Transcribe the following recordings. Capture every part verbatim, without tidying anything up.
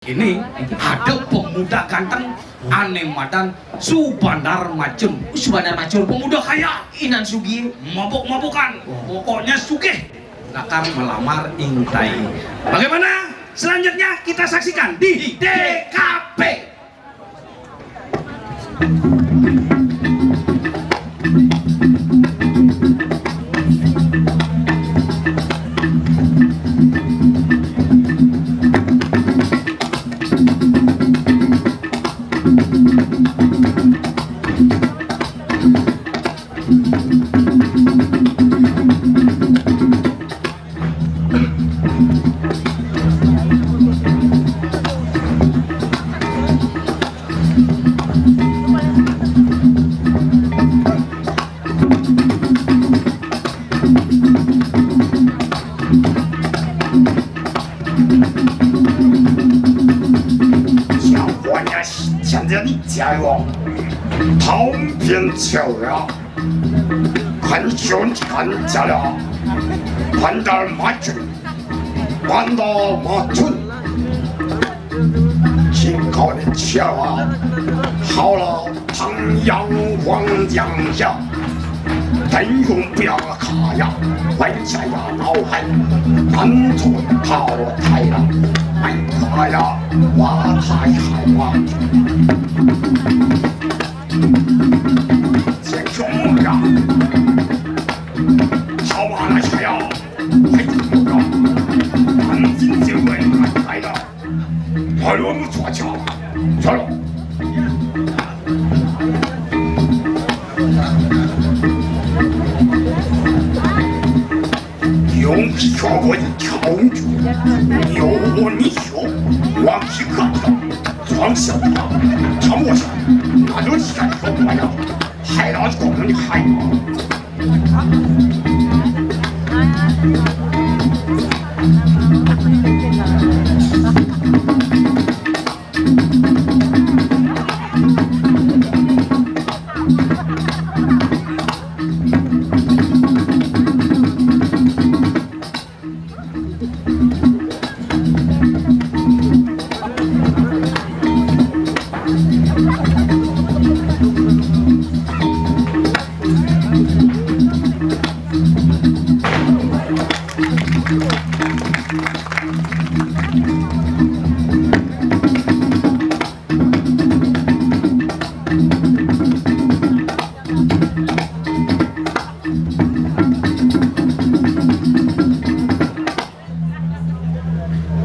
Ini ada pemuda ganteng, ane madan Subandar Macun. Subandar Macun. Pemuda kaya. Inan sugih. Mabuk-mabukan. Pokoknya sugih. Lakar melamar intai. Bagaimana? Selanjutnya kita saksikan di T K P. Siapa yang senjata jaya? Tampil jaya. Kan sun kan jaya. Bandar Macun. Bandar Macun. 警告你千万，好了， Tangyang Wangyang ya, Tangyong Piang Kaya, Wan Jaya Nao Hai, Nan Zong Tao Tai Lang, Wan Kaya, Wa Tai Hai Wa. 先生啊，好啊，来谁呀？快点啊，南京就问他来了。 Lalu muncul aja. Jalan. Yung kicho ko yung kaun. Yo ni yo. Wang si ka. Wang si ka. Kamu sa. Lalu si ka. Kau mana? Hai, lalu kau mana? Hai.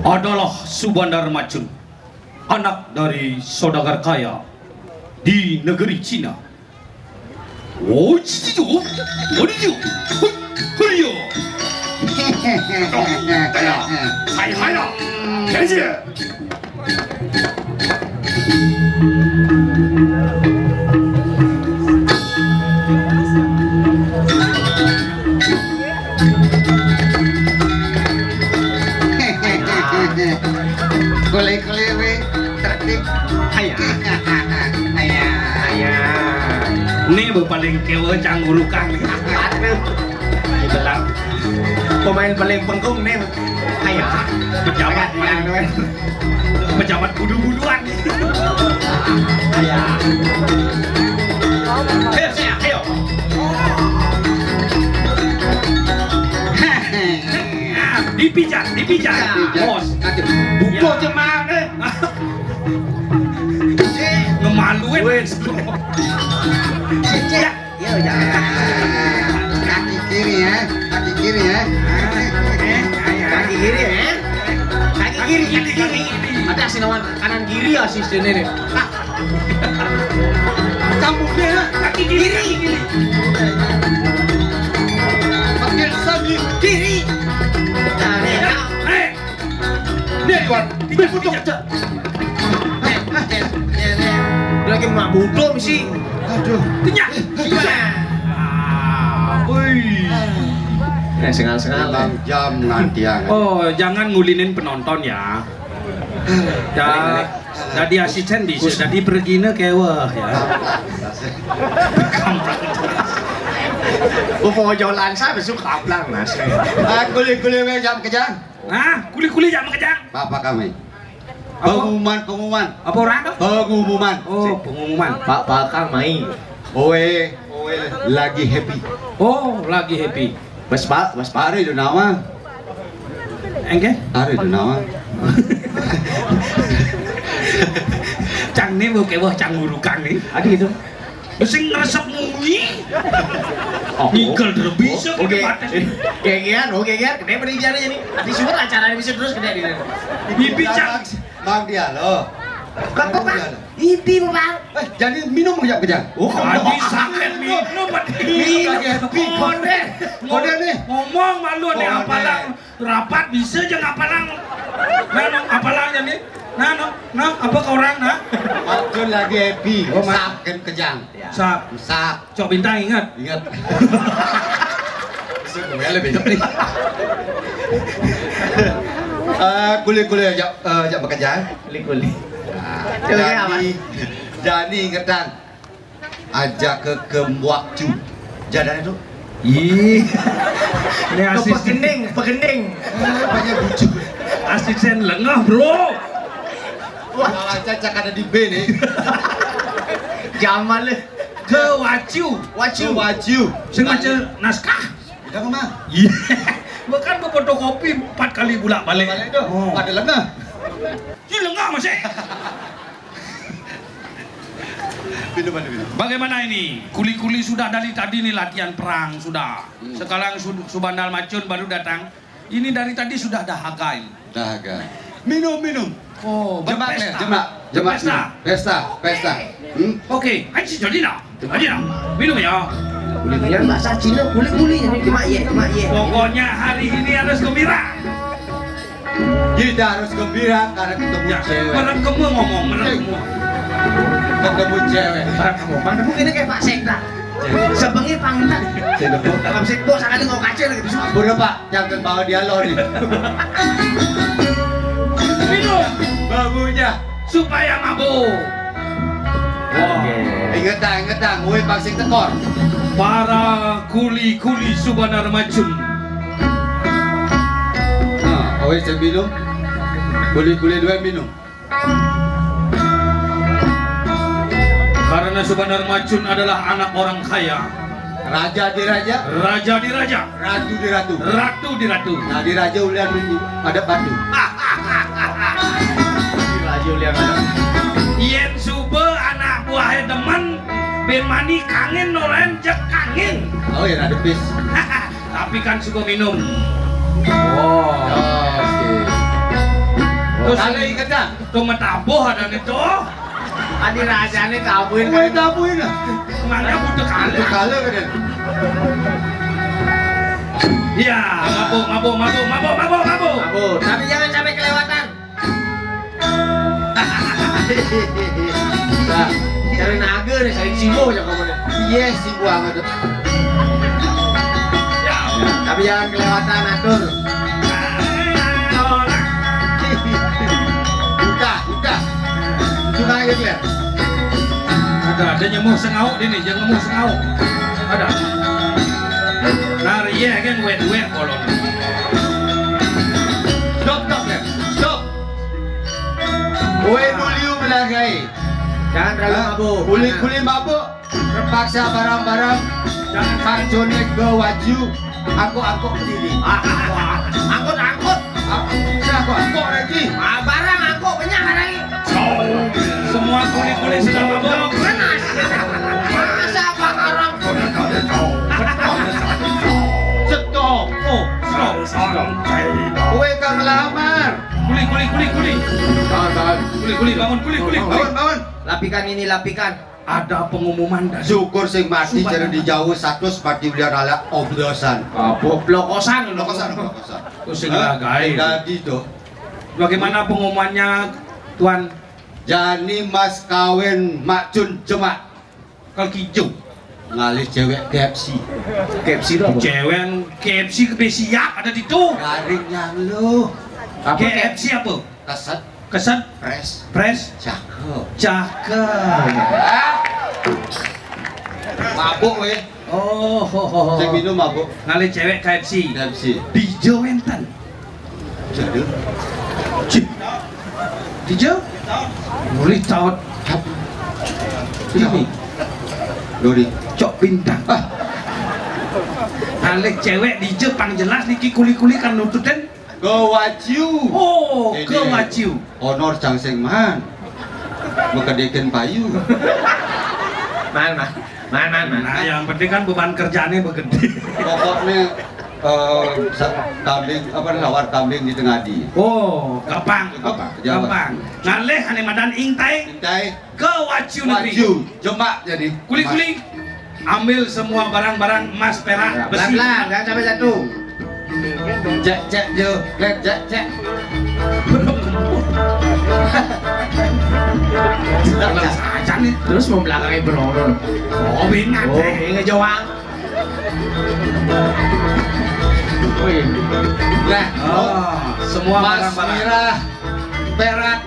Adalah Subandar Macun, anak dari saudagar kaya di negeri Cina. Oh, cici tu, oh, dia, hui, hui, ya. Oh, 来了，厉害了，田姐。 Kuli-kuli wé, tretik. Haya. Haya. Haya. Né bé paling kéwéh cang urukan. Aduh. Itulah. Pemain paling pengkung né. Haya. Pejabat paling, pejabat budu-buduan. Haya. Ayo, ayo. Dipijat, dipijat. Bos. Aduh, buka cemar deh. Ngemaluin. Wes. Ya, ya, ya. Kaki kiri ya, kaki kiri ya. Kaki kiri ya. Kaki kiri, kaki kiri. Ada sinawan kanan kiri ya, asisten ini. Kamu dia, kaki kiri. Pakai sandi kiri. Tarik. Nih, Wan, ini butuh kerja. Lagi mak bodoh mesti. Aduh. Kenyang. Ah, woi. Ya, sengal-sengal. Jam nanti ya. Oh, jangan ngulinin penonton ya. Ya, jadi asisten bisa, jadi perginya keweh ya. Kamplang. Oh, jalan saya besok kamplang, Mas. Ah, kuli-kuli wé jam kejang. Hah? Kuli-kuli jak makejang? Bapak kami. Apa? Pengumuman, pengumuman. Apa orang tu? Pengumuman. Oh, pengumuman. Pak Bakal main. Oe, oe lagi happy. Oh, lagi happy. Bas pa, bas pare do nama. Engke? Are do nama. Cang ni buke wah cang urukan ni. Adi itu. Sing ngresep munyi. Oh, ngikel terus bisa oh, oke. Kedepan. Kayak gian, oke gian. Kenapa di jari ini? Di semua acara ini bisa terus kena di. Bibi cang. Bang dia lo. Bapak, Bang. Ipi, Bang. Eh, jadi minum kejap-kejap. Oh, aji sakit minum. Minum. Kode. Kode nih. Ngomong malu nih apalang rapat bisa aja ngapalang. Nah, no, apalangnya nih. Nah, no, nah, apa ke orang nah? Maksud lagi happy. Oh, sakit kejang. Sap. Sap. Cok Bintang ingat. Ingat. Sudah lebih nih. Eh, kuli-kuli ajak eh, ajak bekerja. Kuli-kuli. Nah, Coba jani, apa? Jani ingetan. Ajak ke kembuak cu. Jalan itu. Ih. Ini asisten. Pegending, pegending. Eh, banyak bucu. Asisten lengah, bro. Wah, caca ada di B nih. Jamal le. Ke Waciu. Waciu. Waciu. Sing maca naskah. Udah mah. Iya. Bukan fotokopi empat kali bulak balik. Balik tuh. Oh. Pada lengah. Ini lengah masih. Bagaimana ini? Kuli-kuli sudah dari tadi nih latihan perang sudah. Hmm. Sekarang Su- Subandal Macun baru datang. Ini dari tadi sudah dahaga ini. Dahaga. Minum, minum. Oh, jemak nih, jemak, jemak. Pesta. Pesta, pesta. Hmm? Oke, ayo jadi lah. Ayo lah. Minum ya. Kulit-kulit bahasa Cina, kulit-kulit ini cuma ye, cuma ye. Pokoknya hari ini harus gembira. Kita harus gembira karena ketemu cewek. Merem kamu ngomong, merem kamu. Ketemu cewek. Merem kamu. Merem kamu ini kayak Pak Sekda. Sebengi pangitan. Sino po? Dalam sik bos akan ngok kaca lagi bisa. Ampun Pak, jangan bawa dia lo nih. Minum. Babunya. Supaya mabuk. Oke. Ingetang, ingetang, woi pangsik tekor. Para kuli-kuli Subanar Macun. Nah, woi saya minum. Kuli-kuli dua minum. Karena Subanar Macun adalah anak orang kaya. Raja di raja. Raja di raja. Ratu di ratu. Ratu di ratu. Nah, di raja ulian ini ada batu. Di raja ulian ada. Yen suba anak buahe demen, ben mani kangen nolen jek kangen. Oh ya, ada bis. Tapi kan suka minum. Oh, oke. Terus kalau inget dah. Tuh metabuh ada nih tuh. Adi rasanya tabuhin. Gue tabuhin lah. Mana butuh kali. Butuh kali kan. Iya, mabuk, mabuk, mabuk, mabuk, mabuk, mabuk. Mabuk, tapi jangan sampai kelewatan. Nah, cari naga nih, cari sibo ya kamu nih. Iya, sibo amat tuh. Tapi jangan kelewatan atur. Udah, udah. Suka aja dia. Ada, ada nyemu sengau ini, jangan nyemu sengau. Ada. Nah, iya kan wet-wet kolon. Stop, stop, ya. Stop. Kowe muliu melagai. Jangan terlalu mabuk. Kuli-kuli mabuk, terpaksa barang-barang. Jangan sancone ke waju, angkuk-angkuk berdiri. Angkut, angkut. Aku angkuk-angkuk lagi. Ah, barang angkuk banyak lagi. Semua kuli-kuli sudah mabuk. Panas. Masa barang. Stop. Oh, stop. Kowe kang lamar. Kuli, kuli, kuli, kuli. Tahan, tahan. Kuli, kuli, bangun, kuli, kuli, kuli. Bangun, bangun. Lapikan ini, lapikan. Ada pengumuman dan syukur sing mati jadi dijauh satu mati ulian ala oblosan. Apa blokosan? Blokosan, blokosan. Terus sing lagae. Dadi to. Bagaimana pengumumannya, Tuan? Jani mas kawin Mak Cun Jemak. Kalau kijung. Ngalih cewek K F C. K F C itu apa? Cewek K F C kebe siap ada di itu. Garing yang lu. Apa K F C apa? Keset. Keset. Pres. Pres. Cakep. Cakep. Mabuk weh. Oh, ho, ho, ho. Saya minum mabuk. Ngalih cewek K F C. K F C. Bijo wenten. Jadi. Cih. Dija? Mulih taut. Ini. Dori. Cok Bintang. Ah. Alih cewek dija pang jelas niki kuli-kuli kan nututin. Ke Waciu. Oh, ke Waciu. Honor cangsing man. Makedikin payu. Man, man. Man, man, man. Nah, yang penting kan beban kerjanya begede. Pokoknya eh, sa- kambing apa lawar kambing di tengah di. Oh, gampang. Gampang, gampang. Gampang. Ngalih ane madan Ingtai. Ingtai. Ke Waciu Negeri. Waciu. Jombak jadi. Kuli-kuli. Ambil semua barang-barang emas perak besi. Pelan-pelan, jangan sampai jatuh. Cek cek yo, lihat cek cek. Belum. Saja nih. Terus mau belakangnya berorol. Oh, benar. Oh, ini ngejawang. Wih. Nah, oh, semua barang-barang. Mirah, perak,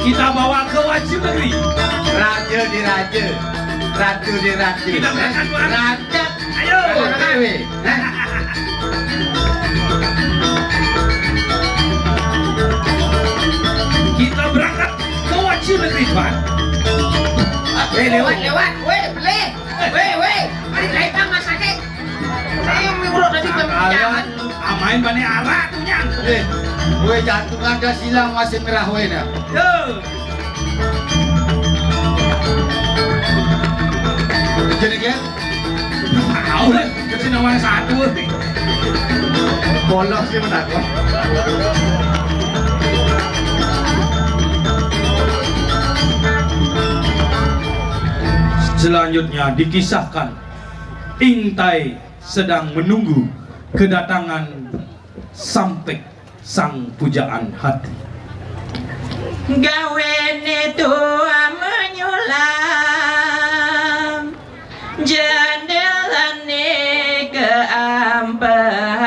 kita bawa ke Waciu Negeri. Raja di raja, ratu di ratu. Kita berangkat, Tuan. Raja. Ayo. Raja. Kita berangkat ke Waciu Negeri, Tuan. Eh, lewat, lewat. Weh, boleh. Weh, weh, mari naik bang, Mas Sakit. Saya yang urut tadi pembicaraan. Amain bani arak tu nyan. Eh, weh, jantung ada silang masih merah weh dah. Yo. Jadi kan? Tahu lah, kecil nomor satu. Bolos dia menakut. Selanjutnya dikisahkan Ingtai sedang menunggu kedatangan Sampik sang pujaan hati. Gawene tua menyulam, jendelane keampehan.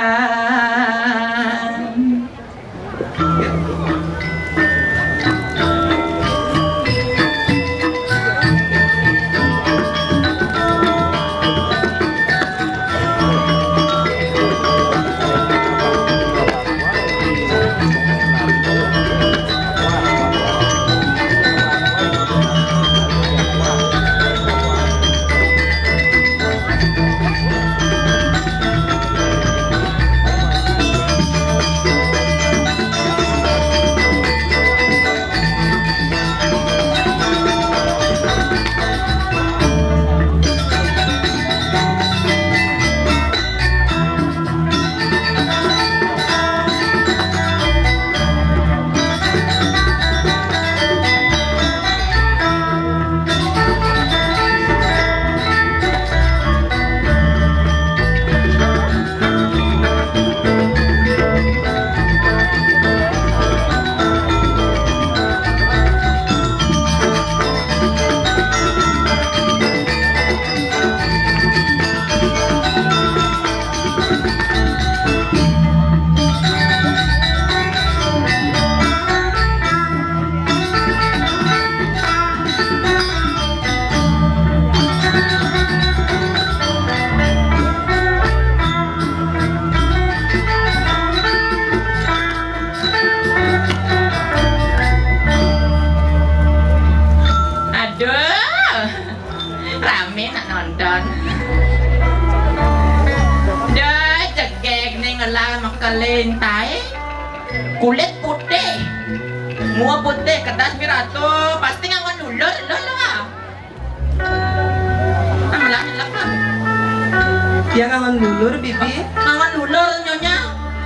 Aduh, rame nak nonton. Dah cegek nih ngelah makelintai. Kulit putih, mua putih, kedas miratu, pasti ngangon dulur lo lah. Amlah nyelak lah. Dia ngangon dulur, Bibi. Ngangon dulur nyonya.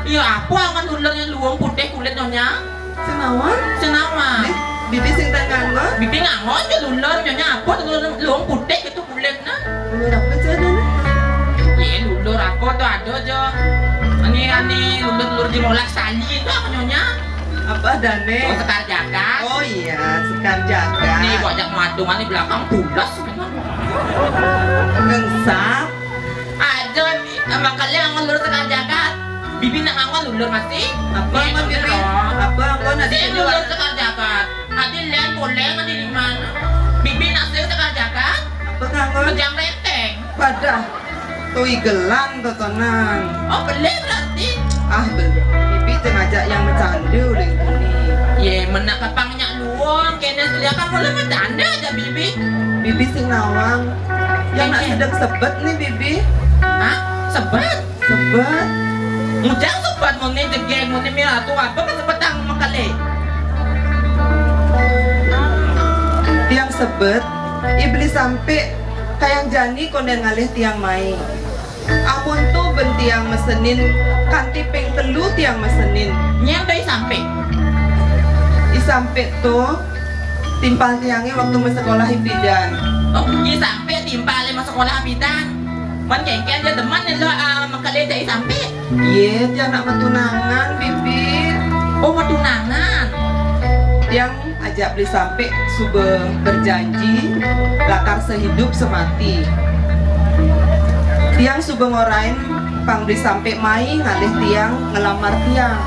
Iya, apa ngangon dulur yang luwung putih kulit nyonya? Senawan? Senawan. Nih, Bibi sing tak ngangon. Bibi ngangon je dulur nyonya, apa dulur luwung putih itu kulit nah. Dulur apa sih ada nih? Iya, dulur apa tuh ada aja. Ini, ini dulur-dulur di molas tali itu apa nyonya? Apa dane? Oh, Sekar Jagat. Oh iya, Sekar Jagat. Ini banyak matungan di belakang pulas. Ngengsap. Aja nih, sama kalian ngangon dulur Sekar Jagat. Bibi nak ngangon dulur masih? Apa ngangon Bibi? Apa ngangon? Sing dulur Sekar Jagat. Adi len boleh adi di mana? Bibi nak sing Sekar Jagat. Apa ngangon? Kejang renteng. Padah. Tui gelang totonan. Oh, beli berarti. Ah, beli. Bibi Ngajak yang macanda ulih ni. Ye, menak kapang nyak luang, kena sediakan mula macanda aja, Bibi. Bibi sing nawang. Yang nak sedek sebet ni, Bibi. Hah? Sebet? Sebet. Mujang sebet muni jegeg, muni mil atu apa kan sebetang makale? Tiang sebet, iblis sampai kayang jani konden ngalih tiang mai. Amun tu ben tiang mesenin, kanti ping telu tiang mesenin. Nyampe sampai. I sampai tu, timpal tiangnya waktu masekolah ipidan. Oh, i sampai timpal masekolah ipidan. Man kengken aja demen lo, ah, makale i sampai. Ye, tiang nak matunangan, Bibi. Oh, matunangan. Tiang ajak beli sampai suba berjanji lakar sehidup semati. Tiang suba ngorain pang beli sampai mai ngalih tiang ngelamar tiang.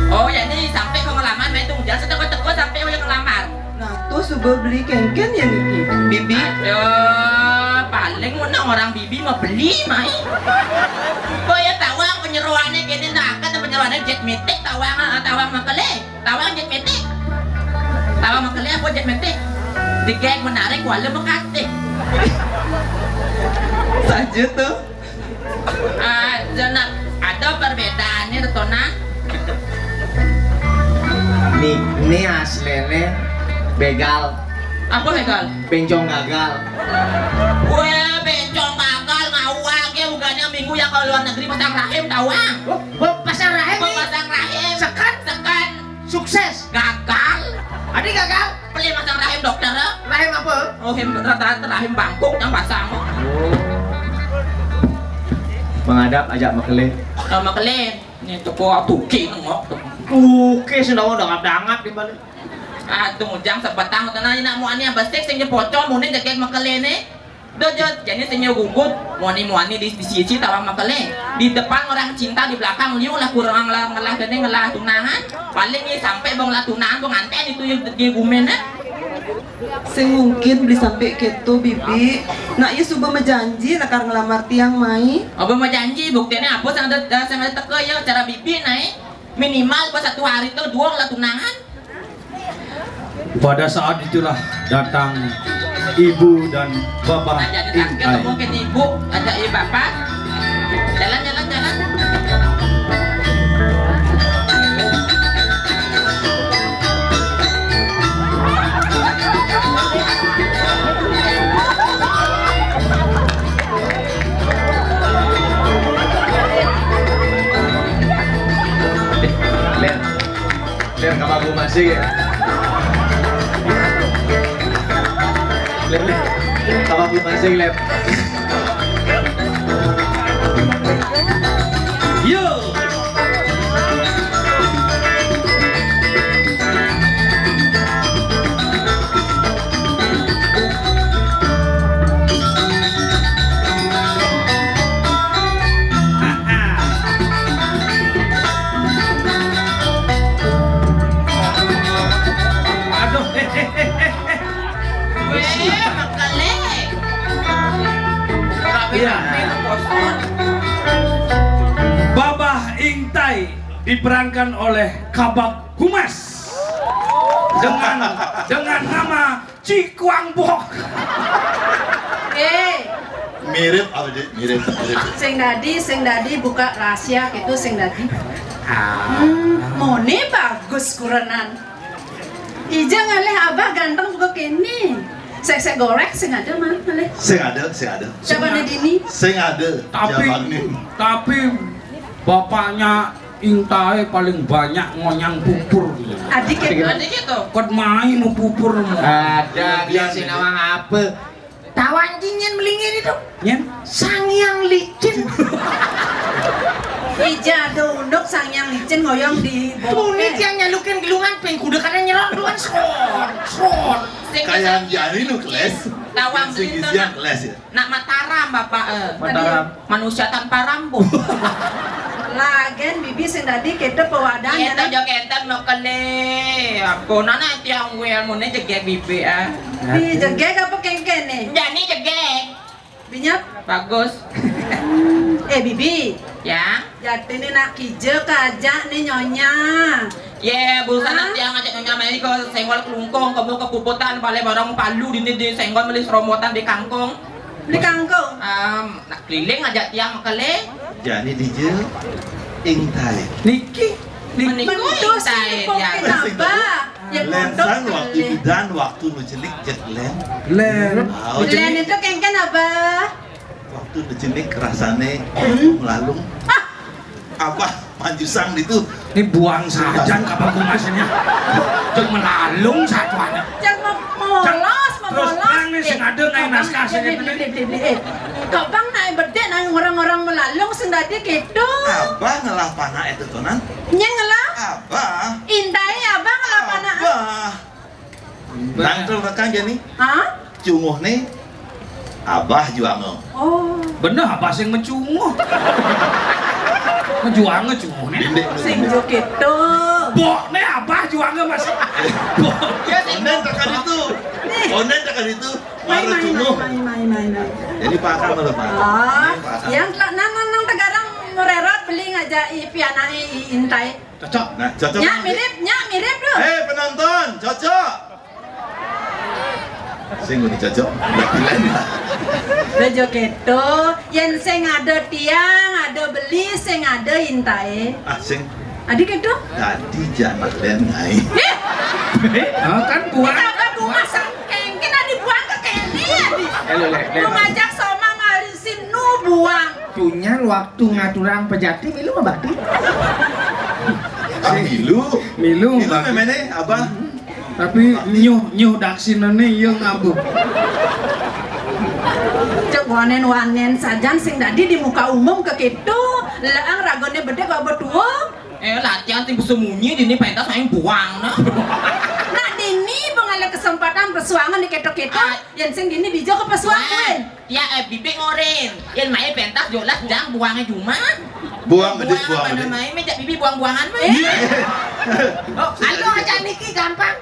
Oh, ya ni sampai kau ngelamar, mai tunggu jangan seteko-teko sampai kau ngelamar. Nah, tuh suba beli kengken ya niki, Bibi. Aduh, paling menang orang Bibi mau beli mai. Kau ya tawang penyeruannya kini nak kan penyeruannya jet metik tawang, ah, tawang makele. Tawang jet metik. Tawang makele apa jet metik? Digeg menarik wala mekatik. Saja tuh. Ah, Zona, ada perbedaannya tuh, Tona? Ni, ni aslinya begal. Apa begal? Bencong gagal. Weh, bencong gagal ngawak ya, bukannya minggu yang ke luar negeri pasang rahim tawang. Oh, oh, pasang rahim nih. Pasang rahim. Sekan? Sekan. Sukses. Gagal. Adi gagal. Beli masang rahim dokter, eh? Rahim apa? Oh, rahim, rata-rata rahim bangkuk yang pasang. Oh. Menghadap ajak makele. Oh, makele. Ini toko tuki nengok. Tuki sendawa dangap-dangap di mana? Ah, tunggu jang sepetang tenang nak muani yang besik sing pocong muni jegeg makele ni. Dojot, jadi sing gugut, muani-muani di, di sisi tawang makele. Di depan orang cinta, di belakang liu lah kurang lah ngelah gede ngelah tunangan. Paling ni sampai bang lah tunangan, bang anten itu yang dia gumen eh. Sing mungkin beli sampai keto bibi. Nak ya suba mejanji lakar ngelamar tiang mai. Apa mejanji? Buktinya apa sang ada sang ada teka ya cara bibi naik. Minimal pas satu hari tu dua lah tunangan. Pada saat itulah datang ibu dan bapak. Nah, jadi tak Intai. Ketemu ke ibu, ada ibu bapak. Jalan, jalan, jalan. Ler. Ler, kamu aku masih ya? Ler, Ler. Kamu aku masih, Ler. Yo. Aduh, eh, eh, eh, eh, eh. Weh, makele. Iya. Babah Ingtai diperankan oleh Kabag Humas dengan dengan nama Cikuangbok. Eh, mirip apa, Dik? Mirip, mirip. Sing dadi, sing dadi buka rahasia gitu, sing dadi. Ah. Hmm, mone bagus kurenan. Ija ngalih abah ganteng buka kene. Sek-sek gorek sing ada mah ngalih. Sing ada, sing ada. Siapa nih dini? Sing ada. Tapi, tapi bapaknya Intai paling banyak ngonyang pupur. Adik itu. Adik itu. Kot main mau pupur. Ada dia si nawang apa? Tawang jingin melingin itu. Nyen? Sangyang licin. Ija ada unduk sangyang licin ngoyong di. Tunit yang nyalukin gelungan peng kuda karena nyerot gelungan son son. Kayak jari lu keles. Tawang sing licin. Keles ya. Nak Mataram, Bapak, eh. Mataram. Manusia tanpa rambut. Lagen bibi sing dadi kita pewadan. Iya, ya, tak nak? Jogetan mau kene. Apa nana tiang wel mune jegek bibi, ah. Bi jegek apa kengken nih? Jani jegek. Binyap? Bagus. Eh, bibi. Tiang? Jati né nak kija kajak né Nyonya. Yé, barusan nak tiang ngajak Nyonya mai ka Senggol Klungkung, kemu kepuputan, balé barang palu dini di Senggol meli seromotan di kangkung. Di kangkung? Em, nak keliling ngajak tiang makelé. Jani dija Ing Tai. Niki, niki. Meniku Ing Tai, tiang. Lén san waktu bidan, waktu nu cenik jeg lén. Lén. Lén itu kéngkén, Abah? Waktu nu cenik rasané melalung. Ah! Abah manjusang ditu. Né buang sajan ka bakungas né. Jeg melalung satuannya. Jeg mem-, memolos, terus memolos. Terang né sing ada ngai naskah sini. Bli, bli, bli, bli, bli. Kok Bang naik bedek, naik orang-orang melalung sing dadi kéto. Abah ngelah panak itu tunan. Nyén ngelah? Abah. Ing Tai Abah ngelah panak. Abah. Nang terus rekang jani. Hah? Cunguhné Abah juanga. Oh. Bener, Abah sing mencunguh. Mejuanga cunguhné. Sing jo kéto. Bokné Abah juanga masih. Bok. Ya, sing. Onden tekan itu. Nih. Onden tekan itu. Mai, mara mai, cunguh. Mai, mai, mai, mai, mai. Jadi pakar mara pakar. Ah, ini pakar. Yang telah nang, nang, nang tegarang mererot beli ngajak i pianaké i Ing Tai. Cocok. Nah, cocok. Nyak mirip, nyak mirip tuh. Hei, penonton, cocok. Sing udah cocok. Udah jo kéto, yén sing ada tiang, ada beli, sing ada Ing Tai. Ah, sing. Adi kéto? Tadi janak lén ngai. Éh, ah, kan buang. Kita buang sangkeng, kita dibuang ke kene ya, di. Éh, lé, lé, lé. Lu ngajak sama ngalisin nu buang. Tunyan waktu ngaturang pejati milu mabakti. Ah, milu. Milu, milu mabakti. Méméné, Abah. Tapi nyuh, nyuh daksinané iya ngabuk. Cek wanen-wanen sajan sing dadi di muka umum kekéto, leang ragané bedé kok betuwung. Éh, latihan tim besemunyi dini pentas main buang nah. Nah, dini pengalih kesempatan pesuangan di kéto-kéto. Ah. Yén sing dini dija kepesuang, wah, kuwi. Ya, éh, bibik ngorin. Yén main pentas jelas jang buangé jumah. Buang gedé, buang gedé. Main, méja bibik buang-buangan mah. Éh. Oh, ayo aja niki gampang.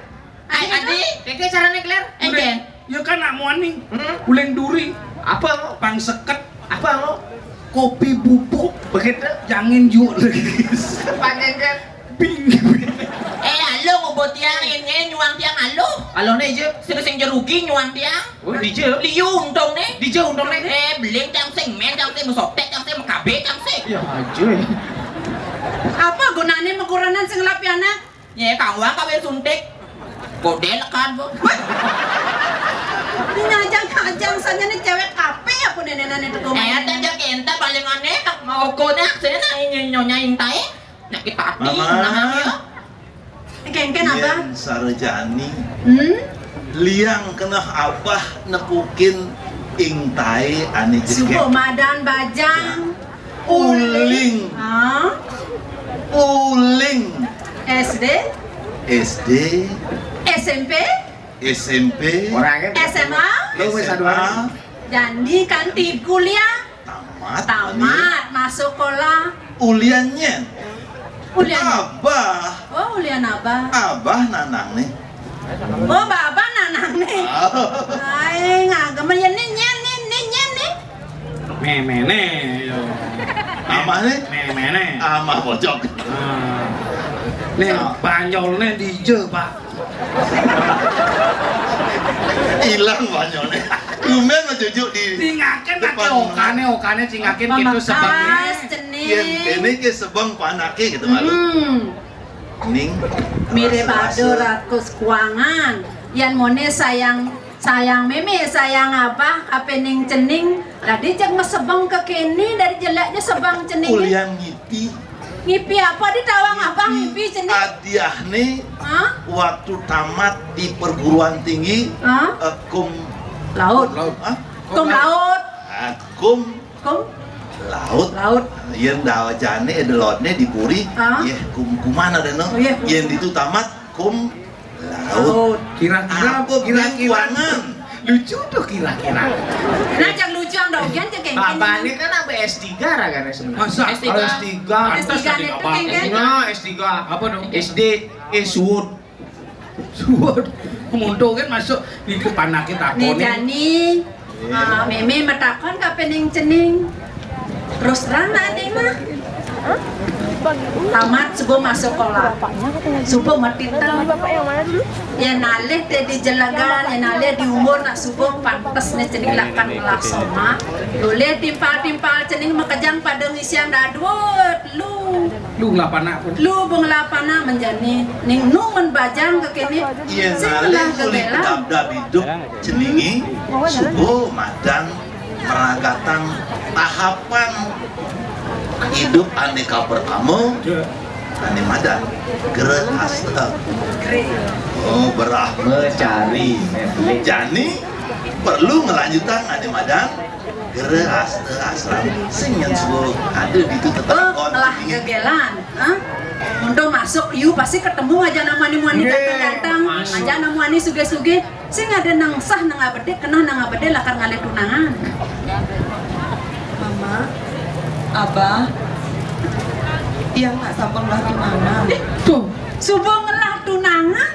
Ai, Adi, kéké carané, Kler? Éngkén. Ya kan, nak muani. Hmm? Uling duri. Apa lo? Pang seket. Apa lo? Kopi bubuk. Begitu. Jangin juk. Pang éngkén. Bing. Éh, alo ngubur tiang, yén nyuang tiang alo. Aloné ija. Sing, sing jerugi nyuang tiang. Oh, dija. Liu untungné. Dija untungné. Éh, beling tiang sing, mén tiang sing, mesopték tiang sing, mekabé tiang sing. Ya aja. Apa gunané mekuranan sing lapianan? Nyé kawang kawin suntik. Godé lekan, Bu. Ini ngajang-ngajang saja nih cewek kape apa nenenan itu. Éh, tanya kénta paling anéh, mau koné, saya nanya nyonya Ing Tai. Nyakit hati, Mama. Nah, ya. Kéngkén, Abah. Yén sarejani. Hmm? Liang keneh Abah nepukin Ing Tai ané jegég. Suku madan bajang. Uling. Hah? Uling. S D? S D. S M P? S M P. Orangnya S M A? Lo wis S M A. Jani kan ti kuliah. Tamat. Tamat, masuk sekolah. Ulian nyén? Ulian. Abah. Oh, ulian Abah. Abah nanang nih. Oh, Babah nanang nih. Oh. Ai, ngagem ya nih, nyén nih, nih, nyén nih. Méméné, yo. Amah nih? Méméné. Amah pojok. Ah. Nih, nah. Banyolné dija, Pak. Ilang banyolné. Tumben mah jujuk di. Cingakin depan. Oké, okané, okané cingakin gitu sebengné. Pamekasan, cening. Yén ini ke sebeng panaké gitu malu. Hmm. Ning. Mirip rasa-rasa. Ada ratus kuangan. Yén moné sayang, sayang mémé, sayang Abah, apa ning cening. Tadi cek mesebeng ke kini dari jeleknya sebeng cening. Ulian ngipi. Ngipi apa di tawang Abah ngipi cening? Adiahné. Hah? Waktu tamat di perguruan tinggi, hah? Eh, cum laut. Laut. Hah? Cum laut. Ah, cum Cum? Laut. Laut. Yén dawacané, eh, delodné di puri, hah? Yéh, cum, cum mana deh, no? Oh, yéh, cum. Yén ditu tamat, cum laut. Laut. Kira-kira, apa kira-kira. Kuangan. Lucu tuh kira-kira. Nah, yang lucu yang dogen cek kéngkén. Bapak ini kan apa S tiga ragane sebenarnya? Masa? S tiga. Kalau S tiga. S tiga itu kéngkén. Nah, S tiga. Apa dong? S D, eh, suwud. Suwud. Muntung kan masuk di panaké takoné. Né jani, ah, mémé matakon ka pening cening. Terus terang nak né mah. Tamat suba masuk sekolah. Suba matitel. Yén alih té di jelegan, yén alih di umur nak suba pantes né cening lakar ngelah somat. Tolih timpal-timpal cening makejang pada ngisiang dadua, lu. Lu ngelah panak pun. Lu ba ngelah panak men jani. Ning nu men bajang kéné. Yén sing alih ngelah uli gegelan. Kedap-dap idup ceningé, suba madan meragatang tahapan idup ané kapertama, ané madan grehasta. Oh, brahmacari. Jani perlu ngelanjutang ané madan grehasta asrama. Sing yén suba ada ditu. Oh, tetakon ngelah gegelan, ha? Mun to masuk, yu pasti ketemu aja nama ni muani ganteng-ganteng, aja nama muani sugih-sugih. Sing ada nang sah nang abedé, keneh nang abedé lakar ngalih tunangan. Mama, Abah, tiang nak sampun ngelah tunangan. Tuh, suba ngelah tunangan.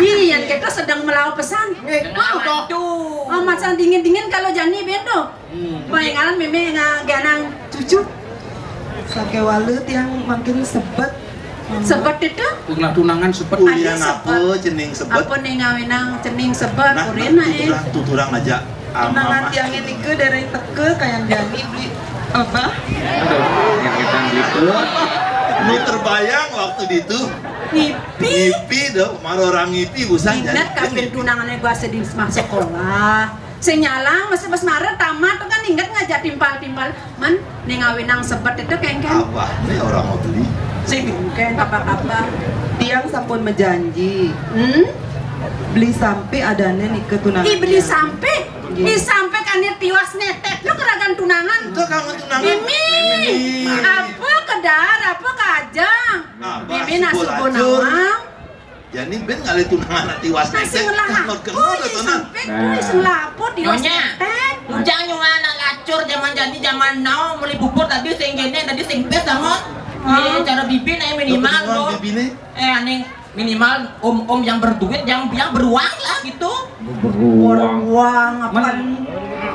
Iya, kita sedang melawa pesan. Amat sang dingin-dingin kalau jani bén to. Baé ngaran mémé ngaganang cucu. Sakéwala tiang mangkin sebet. Sebet itu? Ngelah tunangan sebet. Ulian apa cening sebet? Apa né ngawinang cening sebet? Nah, urin nah, eh. Tuturang, tuturang aja. Tunangan tiangé nika dereng teka kayang jani beli apa? Aduh, yang kita gitu. Lu terbayang waktu ditu? Ngipi. Ngipi dong, mara orang ngipi busan. Ingat jani. Kapin tunangané gua sedih masuk sekolah. Sing nyalang mesti pas mara tamat tuh kan inget ngajak timpal-timpal. Men, né ngawinang sebet itu kéngkén. Abah, né orang mau beli. Sing kéngkén apa-apa. Tiang sampun majanji. Hmm? Beli sampé adané nika tunangan. Ih, beli sampé? Nggih. Ih, sampé kan tiwas netek lu keragan tunangan. Itu kamu tunangan. Mimi. Mimi. Apa kedar, apa kajang? Abah, Mimi nak subuh lacur. Nawang. Jani bén ngalih tunangan ati was. Nah, sing ngelah apa? Ih, sampé, ih, sing ngelah apa? Tiwas netek. Ujang nyual anak lacur zaman jani zaman now, meli bubur tadi sing kéné, tadi sing pés banget. Cara bibi naé minimal. Bibiné? Eh, ané minimal om-om yang berduit, yang, yang beruang lah gitu. Beruang. Beruang apa?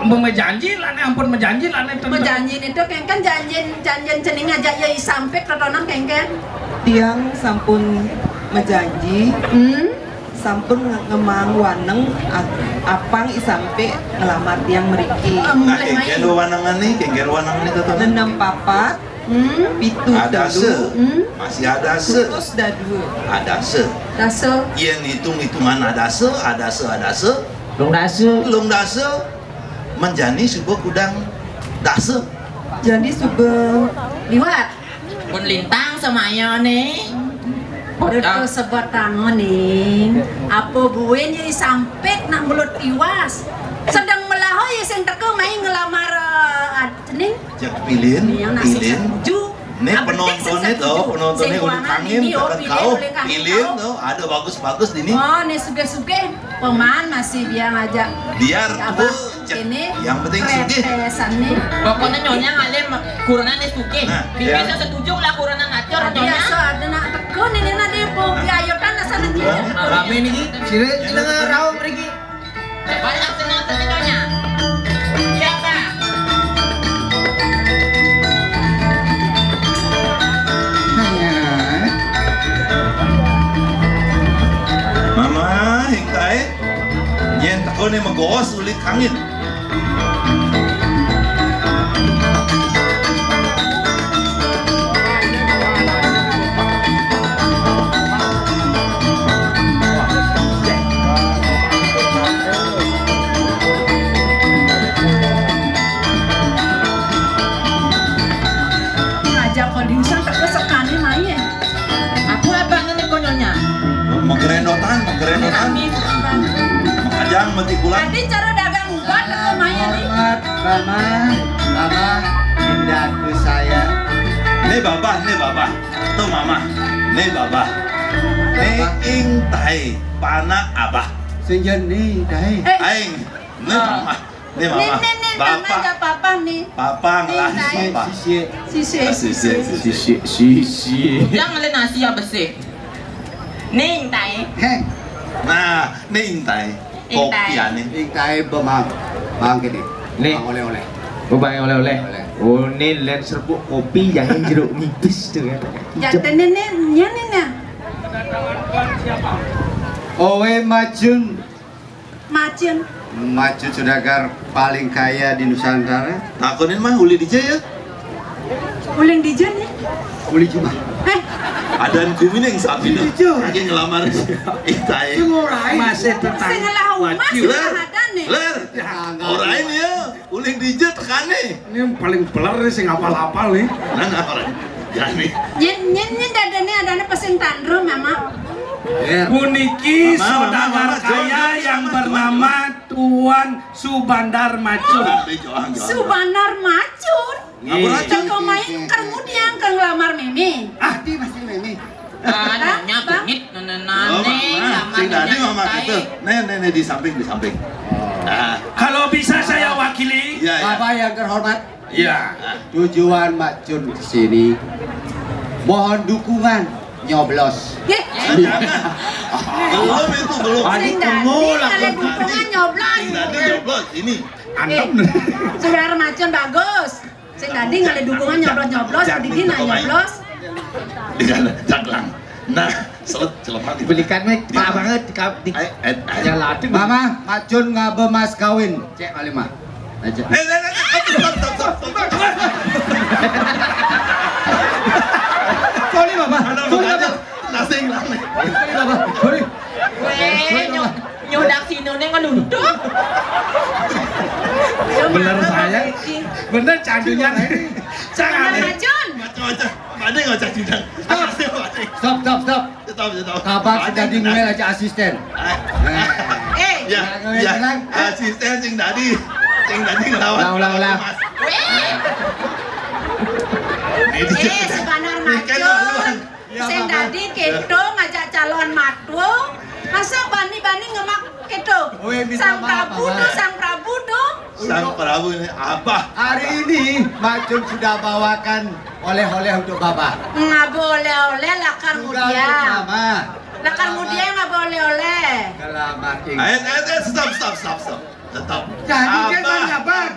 Majanji lah né, ampun majanji lah né. Majanji itu kan, kan janjin, janjin cening aja ya I Sampik totonan kéngkén. Tiang sampun majanji. Hmm? Sampun nge-, ngemaang waneng ap-, apang I Sampik ngelamar tiang mriki. Nah, kéngkén wanengané, kéngkén wanengané totonan. Nenem papat, hmm? Pitu telu, hmm? Masih adasa. Putus dadua. Adasa. Dasa. Yén hitung-hitungan adasa, adasa, adasa. Lung dasa. Lung dasa. Men jani suba kudang dasa. Jani suba liwat. Pun lintang samaya né. Duh, sebatanga né. Apa buin ya I Sampik nak mulut tiwas. Sedeng melaha ya sing teka mai ngelamar, eh, cening. Jak pilin, pilin. Né penontoné to, penontoné uli kangin teken kauh. Pilin to, ada bagus-bagus dini. Oh, né sugih-sugih. Peman masih dia ngajak. Biar apa? Ini yang penting sugih. Pokoknya nyonya ngalih kurenan né sugih. Nah, bibi setuju lah kurenan ngacur nyonya. Biasa ada nak tekun ini nak depo. Biayutan asal nanti. Ramé niki. Sira jenengan rauh mriki. Banyak senang nyonya. Siapa? Mama, hingtai. Yén teka né magos uli kangin. Ngajak kodiusan teka sekané mai. Aku apa ngené konyonya? Menggerendotan, menggerendotan. Kami sekarang. Makajang mati bulan. Adi cara dagang ubat atau maya nih? Hormat, Mama, Mama, Indaku saya. Né babah, né babah. Tuh Mama, né babah. Né Ing Tahe, panak Abah. Sing jan né Ing Tahe. Eh. Aing, né Mama. Né Mama. Né, né, né, Mama, Bapak. Ada Papa nih. Papa ngelah Sisye, Papa. Sisye. Sisye. Ah, sisye, sisye. Sisye, sisye. Jangan lena sia besik. Ning tai. Heh. Nah, ning tai. Ning tai. Kopiané. Ning tai bemang. Bang kéné. Nih. Bang oleh-oleh. Oh, bang oleh-oleh. Oleh. Oh, né lén serbuk kopi, jahé jeruk nipis to kan. Ya, tené né, nyén né. Owe Macun. Macun. Macun saudagar paling kaya di Nusantara. Takonin mah uli dija ya. Uling dija né. Uli jumah. Eh, Adan kumining sapi dah. Dija. Lagi ngelamar. Itaé. Masih tetangga. Sing ngelah umas, Macun. Ler. Ler. Orain ya. Uling dija tekané. Ini paling beler nih sing apal-apal nih. Nah, nah, orang. Jani. Nyén, nyén, nyén dadané adané pesing tandrum, Mama. Puniki saudagar kaya yang bernama Tuan Subandar Macun. Subandar Macun. Ngapura, Cun? Teka main keur ngudiang, keur nglamar mémé. Ah, di masih mémé. Ah, nyonya genit, nenenané, sing dadi mama gitu. Nih, nih, nih, di samping, di samping. Kalau bisa saya wakili. Iya, iya. Bapak yang terhormat. Iya. Tujuan Macun ke sini mohon dukungan nyoblos. Belum itu, belum. Sing dadi ngalih dukungan nyoblos. Sing dadi nyoblos ini. Antem. Saudara Macun bagus. Sing dadi ngalih dukungan nyoblos-nyoblos, dadi nah nyoblos. Di sana, caklang. Nah, selet celokan. Belikan mik, parah banget di, di, eh, eh, eh. Mama, Macun ngaba mas kawin. Cek kali mah. Aja. Eh, eh, eh, eh, stop, stop, stop, stop. Sorry, Mama. Sorry, Mama. Nasing, nasing. Sorry, Mama. Sorry. Wéh, nyo-, nyodak sinoné ngeluntuk. Bener saya. Bener candunya. Jangan. Macun. Macam-macam. Ada nggak candunya? Stop, stop, stop. Stop, stop. Kabar sudah dimulai aja asisten. Eh, ya, ya. Asisten sing dadi. Sing dadi ngelawan. Ulang, ulang, ulang. Wéh. Ini dia. Eh, Subandar Macun. Sing dadi kéto ngajak calon matu, masa bani-bani ngemak kéto? Sang Prabu tuh, Sang Prabu tuh. Sang Prabu ini apa? Hari ini Macun sudah bawakan oleh-oleh untuk Bapak. Ngaba oleh-oleh lakar ngudiang. Lakar ngudiang ngaba oleh-oleh. Ayo, ayo, ayo, stop, stop, stop, stop. Tetap. Jadi dia nanya, Bang.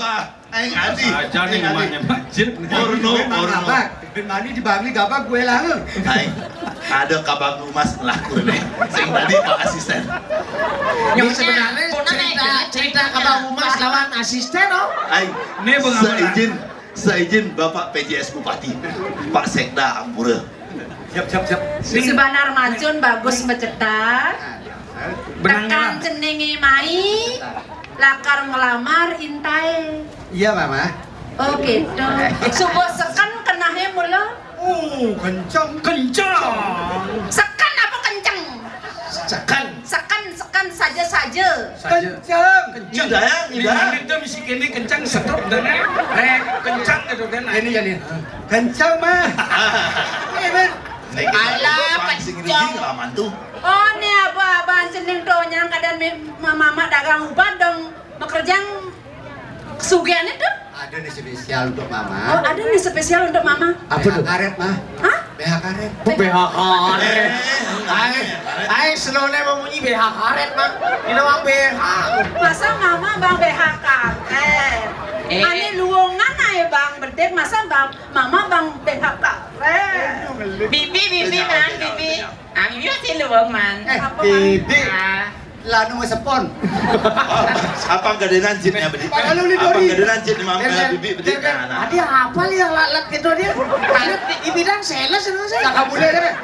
Aing adi. Aja nih namanya masjid. Porno, porno. Bang, ben mani di Bangli gabag gue lah. Aing ada kabag emas ngelaku nih. Sing tadi Pak Asisten. Yang sebenarnya cerita, cerita kabag emas lawan asisten, oh. Aing ini seizin, seizin Bapak P J S Bupati, Pak Sekda Ampura. Siap, siap, siap. Subandar Macun bagus macetak. Tekan ceningé mai. Lakar ngelamar intaé. Iya, Mama. Oh, gitu. Subuh seken kenahé mula. Oh, kenceng. Kenceng. Seken apa kenceng? Seken. Seken, seken saja-saja. Saja. Kenceng. Kenceng. Indah ya, indah. Ini tuh misi kini kenceng, sedot dan eh, kenceng gitu kan. Ini jadi. Kenceng, Mah. Ini, Ben. Alah, kenceng. Oh, ini apa, Abang Cening tuh yang kadang mama dagang ubat dong. Makerjang kesugihan itu? Ada nih spesial untuk Mama. Oh, ada nih spesial untuk Mama. Apa tuh? B H karet, Mah. Hah? B H karet. B H karet. Aing, aing sloné memunyi B H karet, Mah. Ini doang B H. Masa Mama bang B H karet? Eh. Ane luwungan ae bang bedek, masa bang Mama bang B H karet? Bibi, bibi, Mah, bibi. Ah, bibi masih luwung, Man. Eh, apa, Man? Bibi. Ah. Lanu masepon. Apa gedenan jitnya bedi? Apa gedenan jit, Mam? Bibi bedi. Nah, nah. Adi apa lihat lalat gitu dia? Tadi di bidang sales itu sih. Kakak muda deh.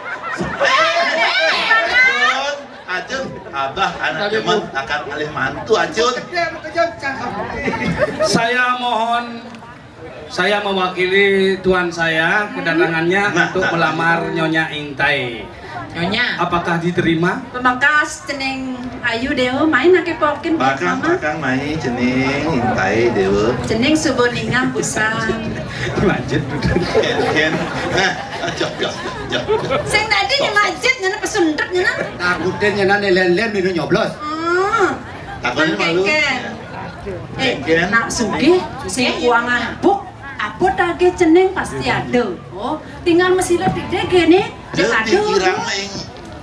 Acun, Acun, Abah anak demen akan alih mantu, Acun. Saya mohon Saya mewakili tuan saya kedatangannya untuk melamar Nyonya Intai. Nyonya. Apakah diterima? Pamektas cening ayu dewa, main ake pokin. Bakang, bakang, main cening Intai dewa. Cening subuh ningah busan. Lanjut duduk. Ken, ken. Nah, jok, jok, jok. Sing tadi nih macet, nyana pesundrek nyana. Takutin nyana nih len-len minum nyoblos. Hmm. Takutin malu. Eh, nak sugih, sing kuangan buk, apa dagih cening pasti ada. Oh, tinggal mesilet titik gini, cek ada. Pikiran main.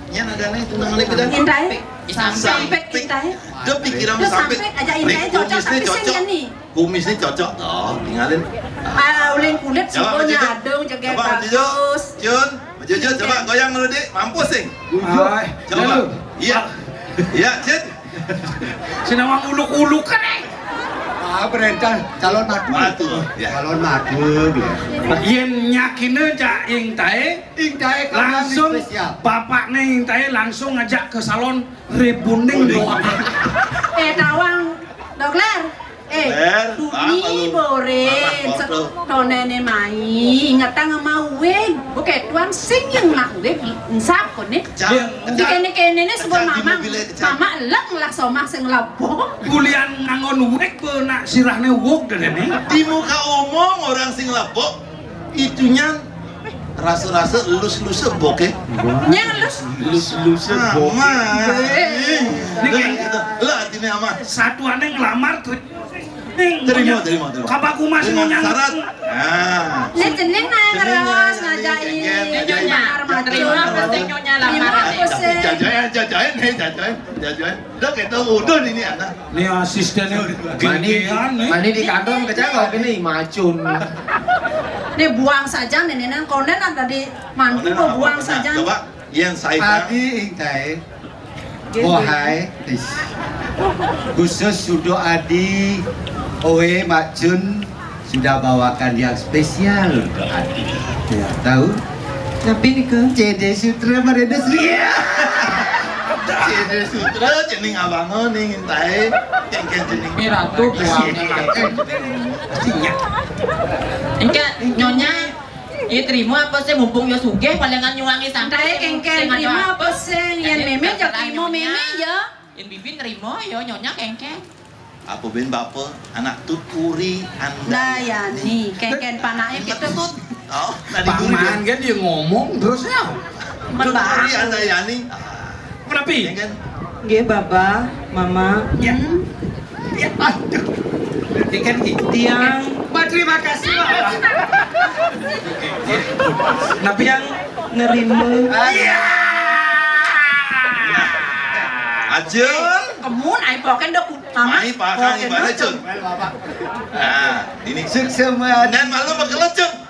Nyén adané tunangané gedé. Intai. Sampék Intai. Dia pikiran sampék. Sampék aja Intai cocok, tapi sing nih. Kumisné cocok toh, tinggalin. Ah, ulin kulit sih nyadung, jaga bagus. Cun, Jojo, coba goyang dulu, Dik. Mampus, sing. Coba. Iya. Iya, Cun. Sinawang uluk-uluk kan, eh. Ah, perintah calon madu. Madu, ya. Calon madu dia. Yén nyakina jak Intai, Intai langsung bapakné Intai langsung ngajak ke salon rebonding doang. Eh, tawang, Dokler. Eh, Ler, Duni, Borin, tonéné mai, ingetang sama wig. Oké, tuan sing yang nak wig, nsap koné. Di kéné-kéné né sebut mama, mama eleng lah somah sing lapo. Kulian ngangon wig, pe nak sirahné wog deh né. Di muka umum orang sing lapo, itunya rasa-rasa elus-elus bok, eh. Nyén elus? Elus-elus bok. Aman. Ini kayak gitu. Lah, ini aman. Satuannya ngelamar tuh. Terima, terima, terima. Kapak kumas mau nyang. Syarat. Nah. Ini jeneng nah, terus ngajain. Nyonya, terima apa sih nyonya lamaran? Jajain, jajain, hei, jajain, jajain. Udah gitu, udah ini anak. Ini asistennya Mani, gegean, nih. Mani di kantor kecil kalau gini, macun. Ini buang saja, nih, nih, konden ada di mantu, mau buang saja. Coba, yang saya Adi Intai. Wahai, tis. Khusus sudo Adi, Oe, Mak Jun sudah bawakan yang spesial untuk Adi. Iya. Tahu? Tapi nika. C D Sutra Marenda Sri. Iya. C D Sutra, cening abang, oh, ning Intai. Kéngkén cening. Ini ratu, buangnya. Iya. Engke, nyonya. Ih, terima apa sih, mumpung yo sugih, palingan nyuangi sampai. Kae kéngkén terima apa sing yén mémé yo terima mémé yo. Yén bibi nerima yo, nyonya kéngkén. Apa bén bapa, anak Tut Uri Andayani. Dayani, kéngkén panaké kita. Tut. Oh, tadi paman kan dia ngomong terus ya. Tut Uri Andayani. Menepi. Nggih, Bapa, Mama. Ya. Ya, aduh. Ini kan ki-, tiang. Wah, terima kasih, Pak. Tapi yang nerima. Iya. Ajeng. Kemun, ai poken dok, Mama. Mai pakan ibarat, Jun. Nah, ini. Sukses, Mat. Dan malu bekelecet.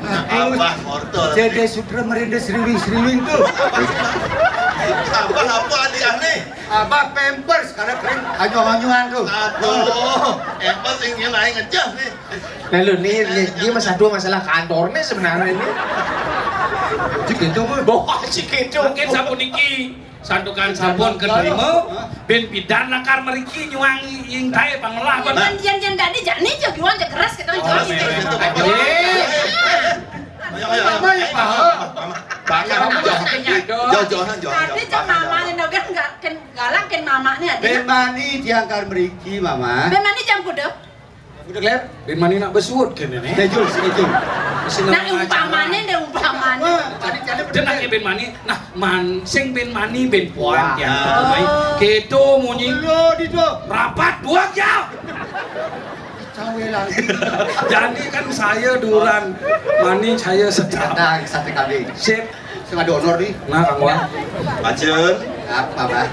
Abah mortal. Jadi sutra merindes riwing-riwing tuh. Abah apa adik aneh? Abah pampers karena kering hanyuan-hanyuan tuh. Aduh, pampers yang lain ngecas nih. Lalu nih, nih, dia masa dua masalah kantor nih sebenarnya ini. Cik itu mah. Bawa cik itu. Mungkin sapu niki. Santukan sampun keterima, bén pidan lakar mriki nyuang ing taé pangelah, Pak. Yén, yén, yén dadi jani jog iwang jog keras kita. Oh, jog gitu. Iya. Ayo, ayo, ayo. Mama ya, Pak. Mama. Bakal jauh, jauh, jauh, jauh. Tadi jam mamanya nogan nggak ken galang ken mamanya ada. Bén mani diangkar mriki, Mama. Bén mani jam kuda. Udah, Ler? Bén mani nak besuut kéné né. Schedule, schedule. Nah, umpamané, deh, umpamané. Wah, tadi, tadi bener. Dia nak bén mani. Nah, man, sing bén mani, bén puan, wah. Ya. Oh. Kéto munyi. Lo di tuh. Rapat dua jam. Cawe lagi. Jadi kan saya duluan mani, saya sedap. Nah, satu kali. Sip. Sing ada honor nih. Nah, Kang Wah. Pacen. Apa, Bah?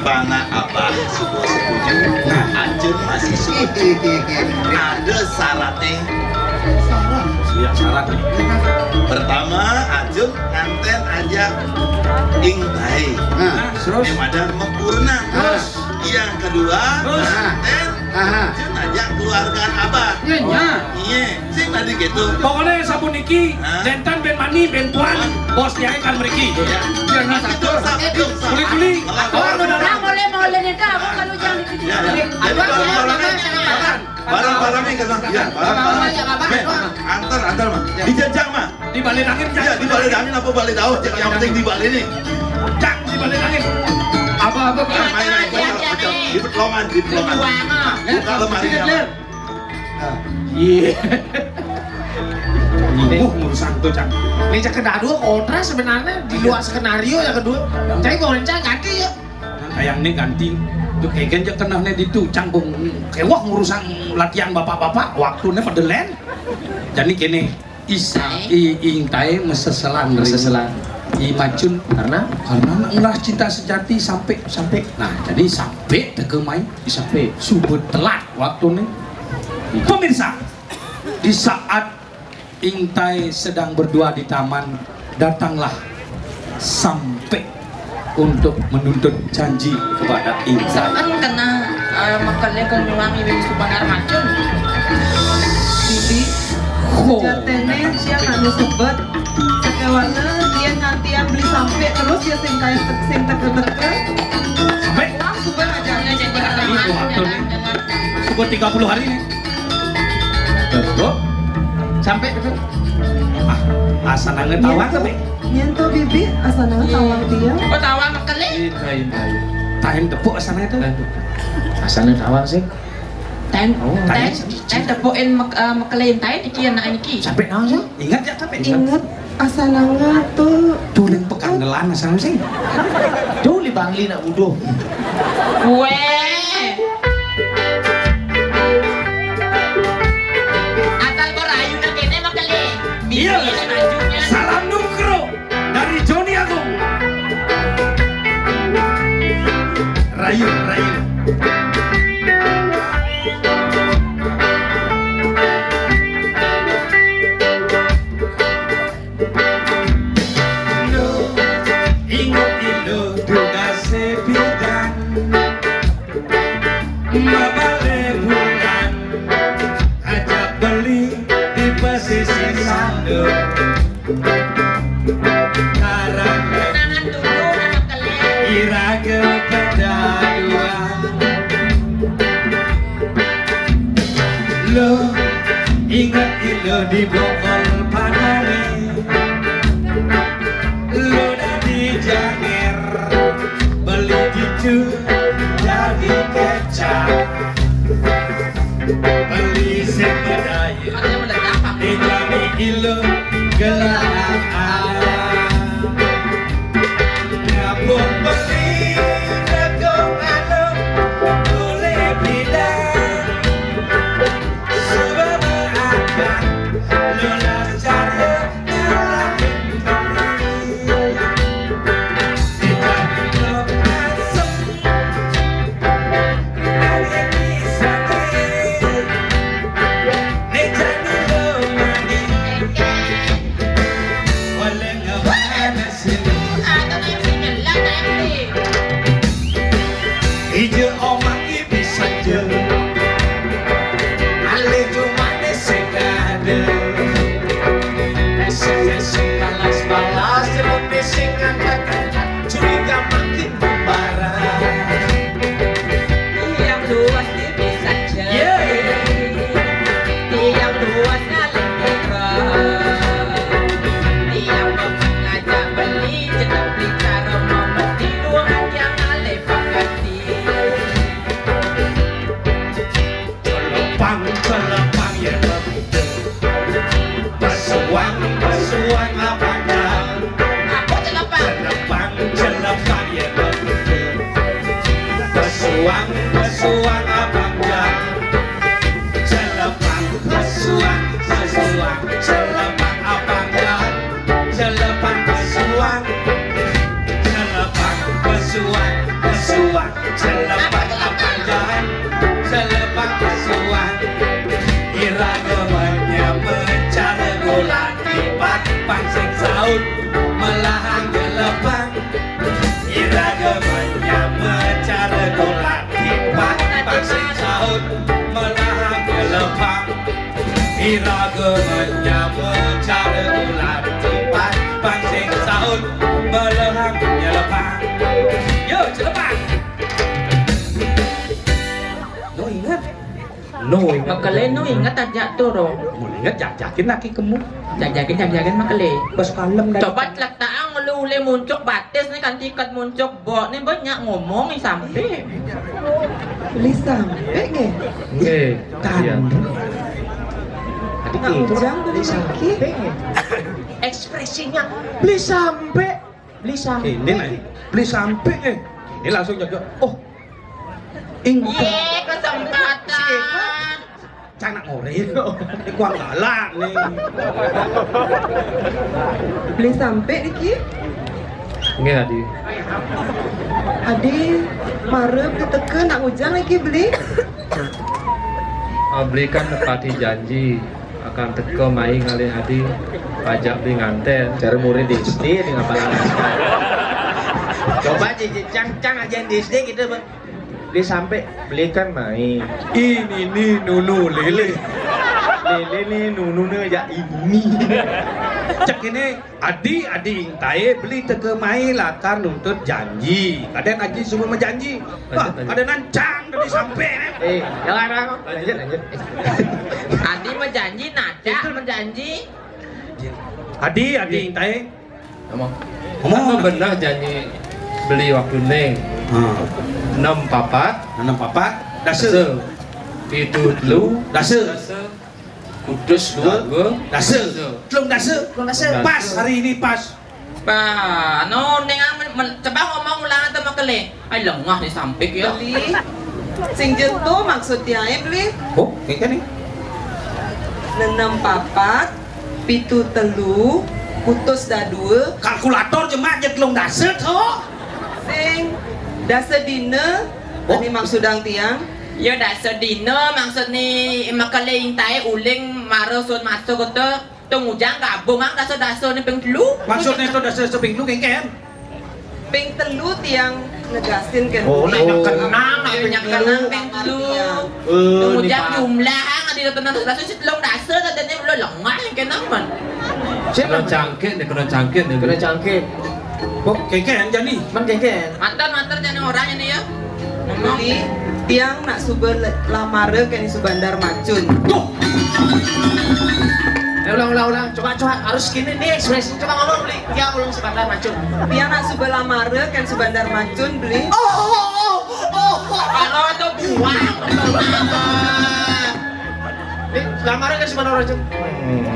Pana Abah sudah setuju. Nah, Acun masih setuju. Ada syaratnya. Syarat. Iya, syarat. Pertama, Acun nganten aja ing taé. Nah, terus? Yang ada mempurna. Terus? Yang kedua, terus? Nganten Acun aja keluarga Abah. Iya, iya. Iya. Sing tadi gitu. Pokoknya sapuniki, hah? Jantan bén mani, bén puan, hah? Bos nyai kan mriki. Iya. Biar nggak satu. Kuli-kuli. Nah, boleh, boleh nih, Kak. Aku kalau jangan gitu. Ya, ya. Jadi barang-barangnya, barang-barangnya ke sana. Iya, barang-barang. Antar, antar, Mas. Dijajang, Mas. Di balé angin. Iya, di balé angin apa balé dauh? Yang penting di balé nih. Jang di balé angin. Apa-apa, Pak? Main, main, main. Di pelongan, di pelongan. Buka lemari. Iya. Ini urusan tuh, Cang. Ini cek kedua kontra sebenarnya di luar skenario ya kedua. Tapi mau rencana ganti ya. Nah, kayak ini ganti. Tuh kayak genjek kenahnya di tuh, Cang, bung. Kewah ngurusan latihan bapak-bapak, waktunya pada len. Jadi gini, isa, i, ing taé meseselan. Meseselan. Imacun karena karena nak ngelah cinta sejati sampai sampai nah jadi sampai teke mai sampai subuh telat waktu nih. Pemirsa, di saat Ingtai sedang berdua di taman, datanglah sampai untuk menuntut janji kepada Ingtai. Kan kena eh, makanya kau ngulang ibu subanar macun. Jadi, Ho. Jatene sia anu sebet. Sekewana dia nantian beli sampai terus ya sing kayak sing teke-teke. Sampai? Wah, suka aja. Ini waktu nih. Subuh tiga puluh hari nih. Terus, Bu? Sampai itu. Ah, asal nange tawang tapi. Nyentuh bibi, asal nange tawang dia. Oh, tawang kali. Tahin tepuk asal itu. Asal nange tawang sih. Ten, oh, ten, ten tepukin mek, uh, mekelain ten iki anak iki. Sampai naon sih? Ingat ya sampai. Ingat asananga tuh tuh yang pekan nelan asal sih. Tuh di Bangli nak buduh. Weh. Asal berayu nak kene mekelain. Iya. Salam nukro. Dari Joni Agung. Rayu, rayu. Ingat ilo tugas sepidan. Mabale bulan aja beli di pesisir Sando. Karena iraga kedua. Lo ingat ilo di bokol panare. Lo dari janger beli gitu dari kecap. Beli semedaya. Di jami ilo gelarang. Ngabung beli jagung anu boleh bilang. Sebab akan lunas cari. Ijo omah iki bisa jero. Alih cumane sing kadel. S M S balas-balas terus sing angkat-angkat. Curiga makin membara. Tiang luas tipis saja. Yeah. Tiang luas ngalir putra. Tiang ngajak beli, cetak beli cara mau mesti luang yang alih pakai. Celepang, celepang ya begitu. Pesuang, pesuang apa dah? Aku celepang. Celepang, celepang ya begitu. Pesuang, pesuang apa dah? Celepang, pesuang, pesuang, celepang apa dah? Celepang, pesuang, celepang, pesuang, pesuang. Celepang apandan, celepang pesuang. Ira gemenya mencara gulat ipat pangsing saut melahang gelepang. Ira gemenya mencara gulat ipat pangsing saut melahang gelepang. Ira gemenya mencara gulat ipat pangsing saut melahang gelepang. Yo, celepang. No ingat. No ingat. Makale no ingat aja tuh, Ro. Mau ingat jajakin lagi kemu. Jajakin, jajakin makale. Bos kalem dah. Coba celaktaan ngulu ule muncuk batis nih kan tiket muncuk bok nih banyak ngomong nih sampai. Beli sampai nggih. Nggih. Kan. Tadi ujang beli sampai. Ekspresinya beli sampai. Beli sampai. Ini nih. Beli sampai nggih. Ini langsung cocok. Oh, Ing. Ye, kesempatan. Cang nak ngore. Ini kuang galak nih. Beli sampai niki. Nggih, Adi. Adi, mara beli teka nak ngujang lagi beli? Ah, beli kan nepati janji akan teka mai ngalih Adi, ajak beli nganten. Cara murid di S D ni ngapal alas. Coba je, je, cang, cang aja di S D kita, Bang. Beli sampai, beli kan mai. Ini ni nunu lele. Lele ni nunu ni ajak ini. Cak ini Adi, adi Ing Tae beli teka mai lakar nuntut janji. Kadén Adi suba majanji. Wah, lanjut, lanjut. Kadén cang tadi sampai, né. Eh, jangan, Bang. Lanjut, lanjut. Adi majanji, nacak majanji. Adi, adi Ing Tae. Ngomong. Ngomong. Apa benar janji beli waktu né? Ha. Enam papat. Enam papat. Dasa. Dasa. Pitu telu. Dasa. Dasa. Kutus dua. Dua. Dasa. Dasa. Telung dasa. Telung dasa. Pas hari ini, pas. Bah, anu, ning men-, men-, coba ngomong ulang atau makelé. Ai lengah ni sampik ya. Beli. Sing jeto maksud tiangé beli. Oh, kayak ni. Nenem papat, pitu telu, kutus dadua. Kalkulator jemak je telung dasa to. Sing dasa dina. Oh. Ani maksudang tiang. Ya, dasa dina maksud ni, makelé Ing Tae uling mara sun masuk to, to ngujang gabung ang dasa-dasa ni ping telu. Maksudné to dasa-dasa ping telu kéngkén? Ping telu tiang negasin kan. Oh, nak nyekenang, nak ping telu. Nyekenang ping telu. Eh, to ngujang jumlah ang adi tenan dasa-dasa si telung dasa tadine ulah lengah kéné man. Kena cangkit ni, kena cangkit ni. Kena cangkit. Kok kéngkén jani? Man kéngkén. Matur, matur jani orang ini ya. Beli, tiang nak suba le-, lamara kén Subandar Macun. Tuh. Eh, ulang, ulang, ulang. Coba, coba. Harus gini nih ekspresi. Coba ngomong, Beli. Tiang ulun Subandar Macun. Tiang nak suba lamara kén Subandar Macun, Beli. Oh, oh, oh, oh, oh. Kalau itu buang, betul. Nih, lamara kén Subandar Macun. Hmm.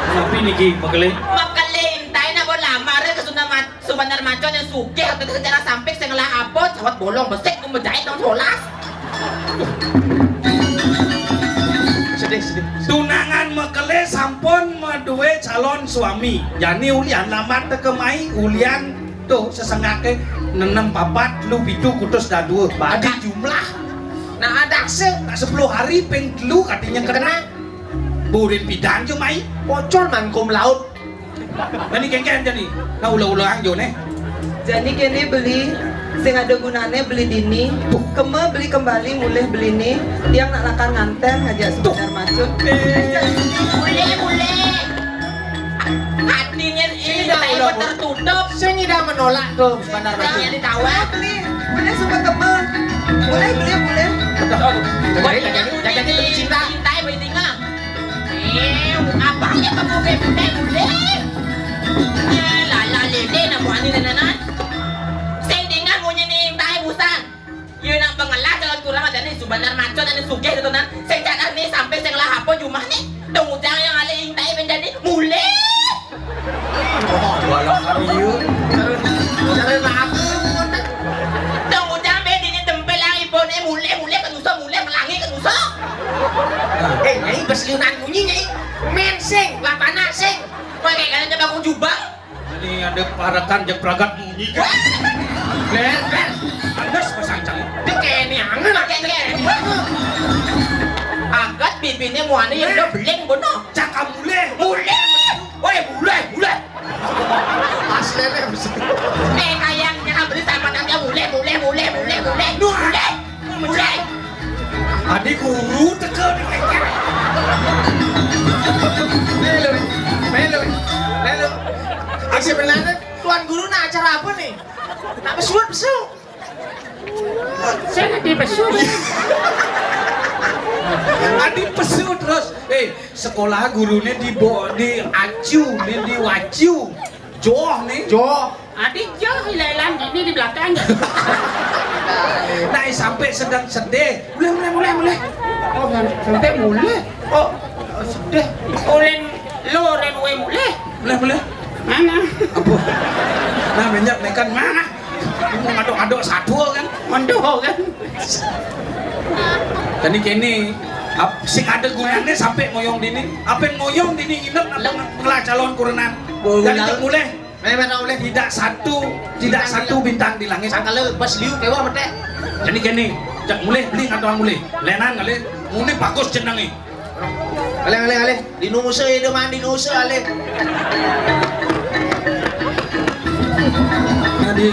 Tapi niki, makelé. Makelé, Ing Tae nak lamara kén Subandar Macun. Subandar Macun yang sugih, waktu itu sejarah sampik, sing ngelah apa, sawat bolong, besik, ku menjahit tahun sebelas. Sedih, sedih. Tunangan makelé sampun madué calon suami. Jani ulian lamar teka mai, ulian to sesengaké nenem papat, telu pitu, kutus dadua. Adi jumlah. Nah, ada se. Nak sepuluh hari ping telu katinya kena. Burin pidan jo mai. Pocol mangkum laut. Jani kéngkén jani. Nah, ula-ula ang jo né. Jani kéné Beli, sing ada gunané Beli dini. Kema Beli kembali mulih Beli né, tiang nak lakar nganten ngajak Subandar Macun. Eh. Mulih, mulih. Hatinya ini tertutup. Sing ida menolak to Subandar Macun. Yang ditawar. Mulih, mulih suba kema. Mulih, Beli, mulih. Jadi, jadi, jadi cinta. Cinta, Beli, tinggal. Eh, abahnya kamu bebek, bebek. Eh, lala lele nak buat ni, nenek. Sing dengar bunyi ni, Ing Tae busan. Iya nak pengelah jalan kurang ada ni, Subandar Macun ada sugih tu nan. Sing cakap ni sampai sing lah apa jumah ni. Tunggu jangan yang alih Ing Tae menjadi mulih. Oh, jualan kami yuk. Cara, cara laku. Dong ujang be dini tempel ang ibu ni mulih, mulih ke nusa, mulih melangi ke nusa. Eh, Nyai, beseliunan bunyi, Nyai. Men sing, lapana sing. Pakai kalian coba aku jubang. Ini ada parakan jeung pragat bunyi. Ber, ber. Anes pasang cang. Dia kayak ini angen, kayak ini. Agat bibirnya muane yang udah beling bono. Cakap mulih. Mulih. Woi, mulih, mulih. Aslinya mesti. Eh, kayaknya beli sama nanti mulai, mulai, mulai, mulai, mulai, mulai, mulai. Adi guru teka ni kayaknya. Melu, melu, melu. Asyik benar. Tuan guru nak acara apa ni? Nak pesuat pesu. Saya di pesu. Adi pesu terus. Eh, sekolah gurunya di bo-, di acu, ni di wacu. Joh ni. Joh. Adi joh, ilang-ilang gini di belakang. Nah, sampai sedang sedih. Mulai, mulai, mulai, mulai. Oh, sam-, sampai mulai. Oh, sedih. Ulen lo, ulen we mulai. Mulai, mulai. Mana? Apa? Nah, minyak nekan mana? Ngaduk-ngaduk satu kan? Mandor kan? Jadi kini, ap-, sing ada gunanya sampai ngoyong dini. Apa ngoyong dini nginep apa ngelah calon kurenan? Jadi mulai. Memang oleh tidak satu, tidak satu bintang di langit. Sangkala bas liu kewa mete. Jadi kene, jak mulih beli atau mulih. Lenan kali, muni bagus jenenge. Alih, alih, alih. Di nusa itu mandi nusa alih. Jadi,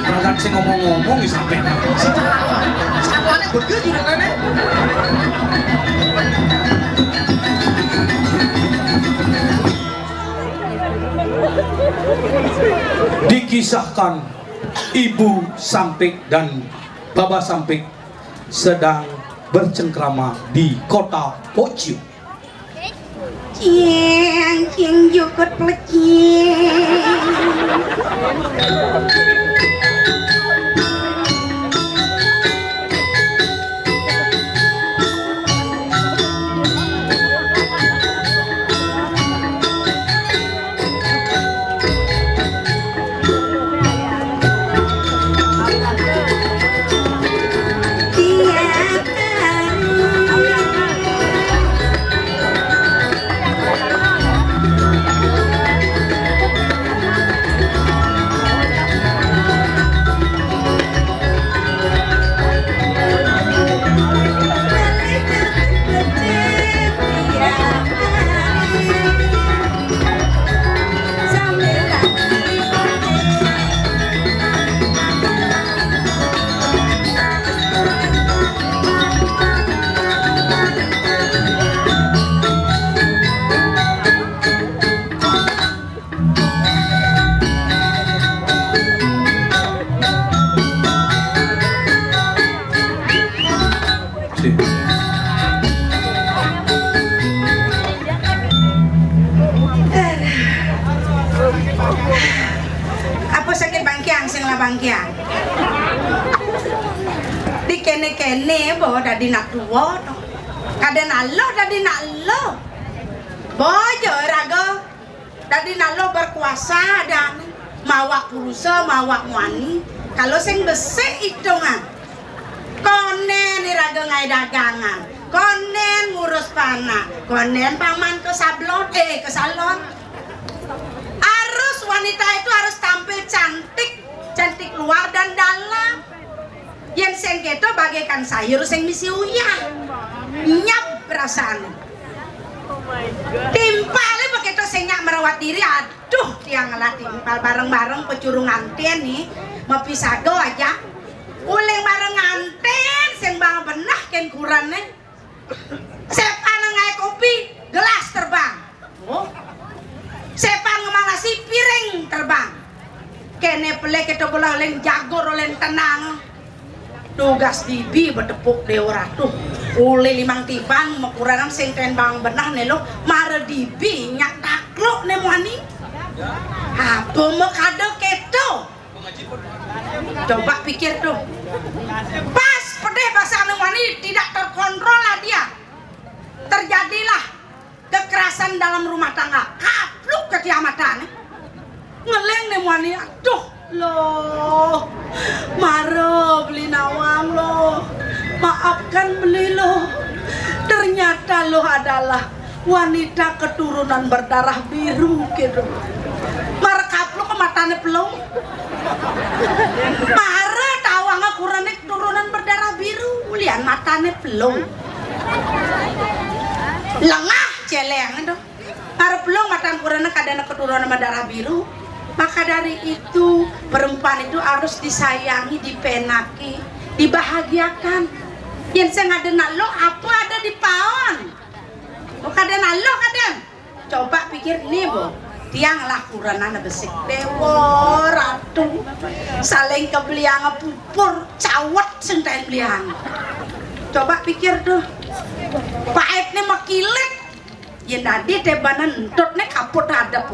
ragat sing ngomong-ngomong ya sampai. Satu aneh begitu, aneh. Dikisahkan Ibu Sampik dan Baba Sampik sedang bercengkrama di kota Pocin. Ciang, ciang jukut plecing. Apa sakit bangkiang sing lah bangkiang? Di kene-kene bo dadi nak tua to. Kada nalo dadi nak lo. Bojo raga. Dadi nalo berkuasa dan mawak purusa, mawak muani. Kalau sing besik itungan. Konen iraga ngai dagangan. Konen ngurus panak. Konen paman ke sablon, eh, ke salon. Harus wanita itu harus tampil cantik, cantik luar dan dalam. Yen sing keto bagaikan sayur sing misi uyah. Nyap rasane. Timpale beketo sing nyak merawat diri, aduh, tiang ngelah timpal bareng-bareng pecurung nganten nih, mapisaga aja. Uling bareng nganten sing bang benah ken kurane. Sepan ngai kopi, gelas terbang. Oh. Sepan ngemang nasi, piring terbang. Kene pelek keto bola oleh jagur oleh tenang. Tugas dibi betepuk dewa ratu. Oleh limang tibang mekuranan sing ken bang benah nelo mara dibi nyak takluk ne muani. Apa mekada keto? Coba pikir tuh. Pas pedih bahasa anu muani tidak terkontrol lah dia. Terjadilah kekerasan dalam rumah tangga. Kapluk ke kiamatan. Ngeleng ne muani. Aduh, loh. Mara beli nawang loh. Maafkan beli loh. Ternyata loh adalah wanita keturunan berdarah biru gitu. Mara kapluk ke matane pelung. Mara tawanga kurane keturunan berdarah biru. Ulian matane pelung. Lengah celeng itu. Mara pelung matan kurane kadane keturunan berdarah biru. Maka dari itu perempuan itu harus disayangi, dipenaki, dibahagiakan. Yen sing ada nak lo apa ada di paon. Oh, kada nalo kada. Coba pikir nih, bo. Tiang lah kuranana besik. Dewa, ratu. Saling kebelianga pupur, cawet sing tain beliang. Coba pikir tuh. Paitne makilit. Yen dadi tebanan entut ne kaput adep.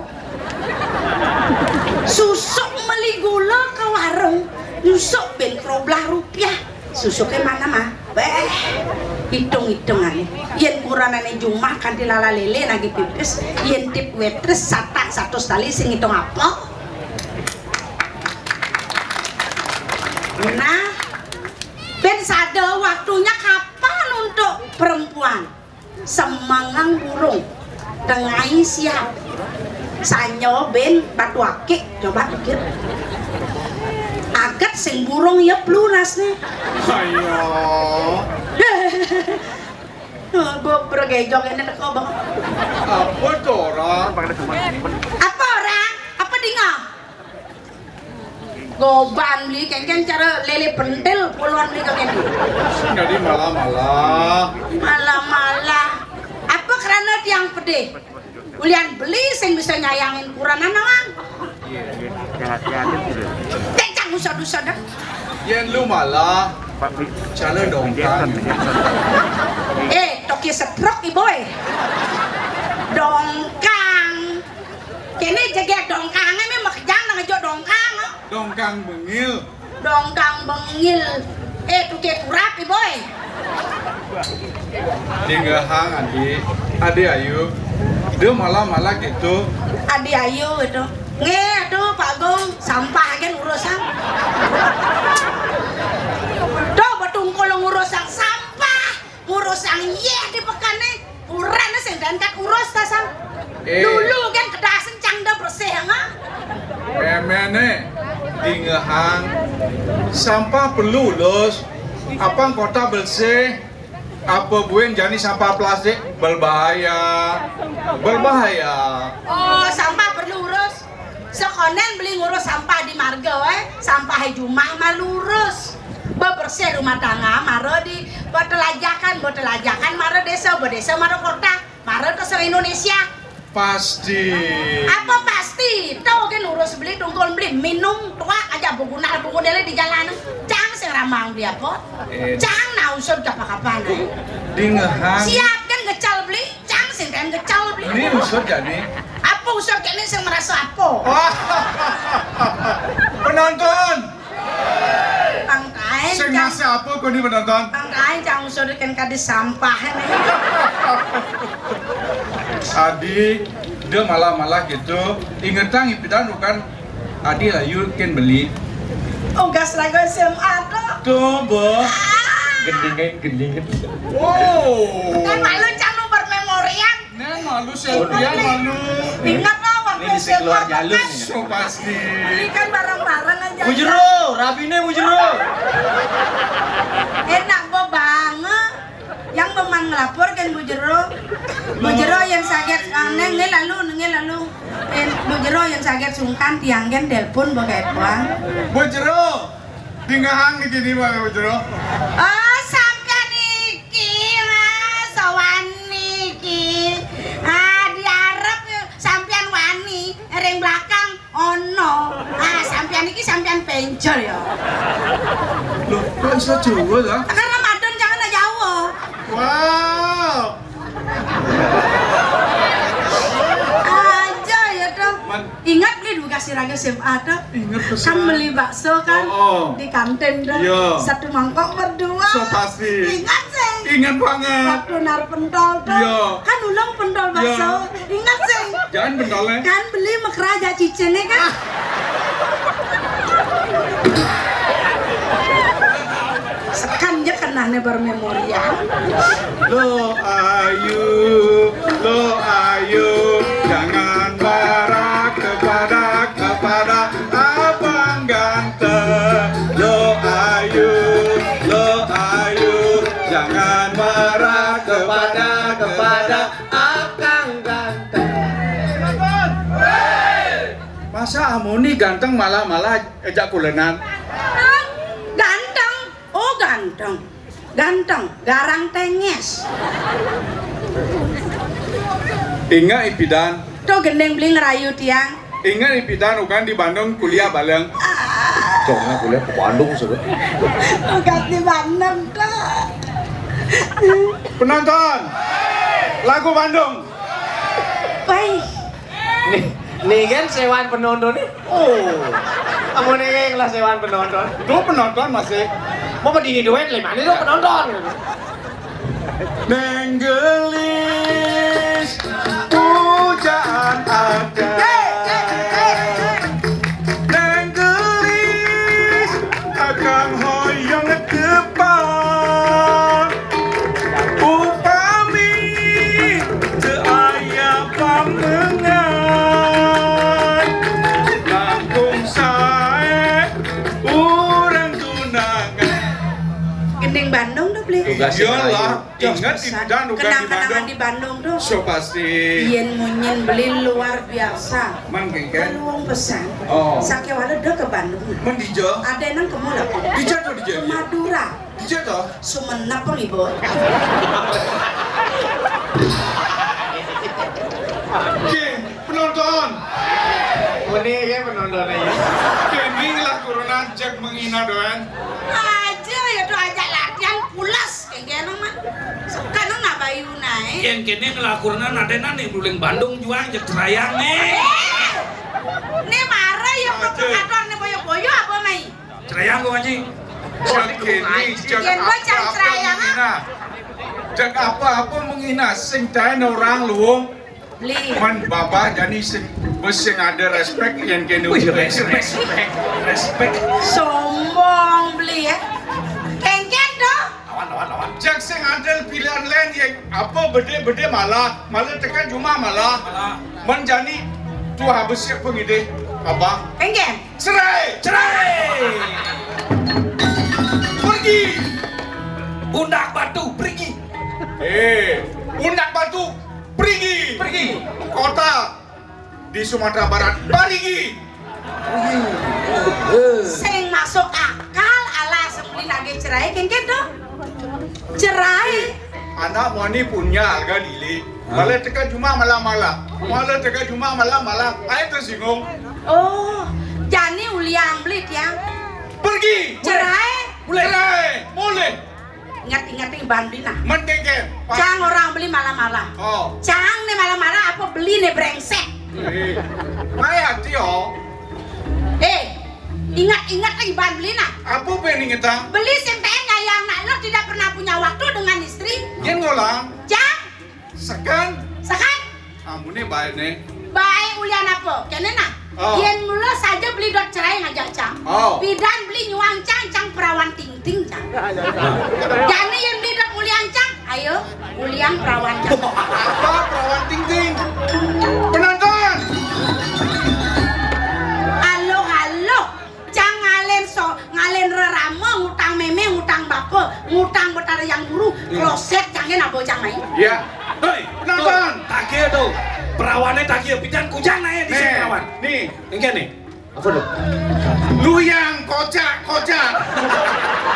Susuk meli gula ke warung. Nyusuk ben keroblah rupiah. Susuke mana, Mah? Beh, hitung-hitungan. Yen kuranane jumah kanthi lala lele nagi pipis, yen tip waitress satak satus tali sing ngitung apa? Nah, ben sada waktunya kapan untuk perempuan? Semengang burung, tengai siap. Sanyo bin batu akik, coba pikir. Aget sing burung ya pelunas nih. Ayo. Gue bergejok ini teko, Bang. Apa tuh orang? Apa orang? Apa dinga? Goban beli kengkeng cara lele pentil puluhan beli kengkeng. Jadi malah-malah. Malah-malah. Apa karena tiang pedih? Ulian beli sing bisa nyayangin kuranan nawang. Iya, iya. Jangan, jangan gitu. Cang usah-usah dah. Yen lu malah cara dongkang. Eh, toki setrok iboy. Dongkang. Kene jegek dongkange memang kejang nang aja dongkang. Dongkang bengil. Dongkang bengil. Eh, tuke kurap iboy. Dinggehang, Adi. Adi ayu. Dia malah-malah gitu. Adi ayu gitu. Nge, aduh, Pak Agung, sampah aja urusan. Tuh, betungkul ngurusang sampah, ngurusang yeh di pekane. Kurang sing dandat urus ta, Sang. Eh. Dulu kan kedasen cang da bersih, nga. Emene, dingehang. Sampah perlu, Lus. Apang kota bersih. Apa buin jani sampah plastik? Berbahaya. Berbahaya. Oh, sampah perlu urus. Sekonen beli ngurus sampah di marga, eh. Sampah jumah mah lurus. Bebersih rumah tangga, mara di betelajakan, betelajakan, mara desa, bedesa, mara kota, mara ke se-Indonesia. Pasti. Apa pasti? Tau ke lurus beli, tungkul beli, minum, tuak aja, begunar, begunar di jalan. Cang sing ramang dia apa? Eh. Cang nausur kapan-kapan, eh. Dingehang. Siap kan ngecal beli? Cang sing kan ngecal beli. Ini usut jadi. Apa usut kene sing merasa apa? Wah. Penonton. Pangkain sing cang. Merasa apa kau ni penonton? Pangkain cang usut kan kadi sampah ni. Adi, dia malah-malah gitu. Ingetang ipidan bukan Adi ayu ken beli. Ugas raga S M A to. Tuh, Bo. Ah. Gendingan, gendingan. Wow. Kan malu cang nomor memorian. Neng malu selfie malu. Ingat lah waktu ini S M A keluar jalur kan. So pasti. Ini kan bareng-bareng aja. Bujero, rabine bujero. Enak bo banget. Yang memang ngelapor kan bujero. Bujero yang sakit, ah, neng, neng lalu, neng lalu. Eh, bujero yang sakit sungkan tiang kan telepon bo kayak puang. Bujero. Dingehang di sini, Pak Bujero. Oh, sampean iki, Mas, sowan niki. Ah, diarep sampean wani, ring belakang ono. Ah, sampean iki sampean penjol ya. Loh, kok iso Jawa lah? Karena madon jangan jauh. Wow. Aja ya dong. Man. Ingat nih dulu kasih raga S M A tuh. Ingat pesan. Kan beli bakso kan. Oh, oh. Di kantin tuh. Iya. Satu mangkok berdua. So pasti. Ingat sih. Ingat banget. Waktu nar pentol tuh. Iya. Kan ulang pentol bakso. Iya. Ingat sih. Jangan pentolnya. Kan beli mekeraja cicene kan. Sekan je kenane bermemorial. Lo ayu, lo ayu, jangan marah kepada, kepada abang ganteng. Lo ayu, lo ayu, jangan marah kepada, kepada abang ganteng. Masa amuni ganteng malah-malah ejak kulenan? Ganteng. Oh, ganteng. Ganteng, garang tenges. Ingat ipidan. Tuh gendeng beli ngerayu tiang. Ingat ipidan ukan di Bandung kuliah baleng. Cong kuliah ke Bandung sudah. Ukan di Bandung tuh. Penonton. Lagu Bandung. Baik. Nih, nih kan sewaan penonton nih. Oh. Kamu nih yang lah sewaan penonton. Tuh penonton masih. Mau berdiri duet lima nih tuh penonton. Nenggelis pujaan ada. Nenggelis akan hoyong depan. Upami teu aya pamengan. Bandung tuh beli. Tugas. Iyalah, ingat di Bandung, kenang-kenangan di Bandung tuh. So pasti. Yen munyin beli luar biasa. Man kengken. Luwung pesan. Oh. Sakéwala do ke Bandung. Man dija. Ada nang kemu lah. Dija tuh dija. Ke Madura. Dija tuh. Sumenep pun ibu. Oke, penonton. Ini ya penonton aja. Ini lah corona cek menghina doan. Aja ya tuh ajak latihan pulas. Kengken mah. Sekarang nak bayu naik. Yang kene ngelakurna nadenan nih, buling Bandung juang, jeg Cerayang nih. Eh, ini marah ya provokator nih, boyo-boyo apa mai? Cerayang gua ngaji. Cek ini, cek apa-apa menghina. Cek apa-apa menghina, sing taen orang luwung. Beli. Man babah jani sing, bes sing ada respect yang kene. Wih, respect, respect, respect. Sombong beli ya. Kengken tuh. Lawan, lawan, lawan. Cek sing ada pilihan lain ya. Apa bede-bede malah, malah tekan cuma malah. Malah. Man jani tuh habis siap pengide apa? Kengken. Cerai. Cerai. Pergi. Undak batu, pergi. Eh, undak batu, pergi. Pergi. Kota di Sumatera Barat, parigi. Sing masuk akal, ala semuli lagi cerai, kengken tuh. Cerai. Anak mani punya harga diri. Hah? Malah teka cuma malah-malah. Malah teka cuma malah-malah. Ayo tersinggung. Oh, jani uliang beli ya. Pergi. Cerai. Mulai. Cerai. Mulai. Ingat-ingat nih Bang Dina. Man kengken. Cang orang beli malah-malah. Oh. Cang nih malah-malah apa beli nih brengsek. Eh. Mai hati yo. Eh, ingat-ingat lagi Bang Dina. Apa pengen ingetan? Beli sing pengen ngayang nak lo tidak pernah punya waktu dengan istri. Yen ngolang. Cang. Sekan. Sekan. Amune baik nih. Baik ulian apa? Kene nah. Oh. Yen mula saja beli dot cerai ngajak cang. Oh. Pidan beli nyuang cang, cang perawan ting-ting cang. Jani yen beli dot mulian cang, ayo mulian perawan cang. Apa perawan ting-ting? Penonton. Halo, halo. Cang ngalen so, ngalen rerama, ngutang meme, ngutang bapa, ngutang betara yang guru, kloset cangin apa cang main? Iya. Hei, penonton. Tuh, tagih tuh. Perawannya tagih, pidan kujang naik di sini perawan. Nih. Enggak nih. Apa tuh? Lu yang kocak, kocak.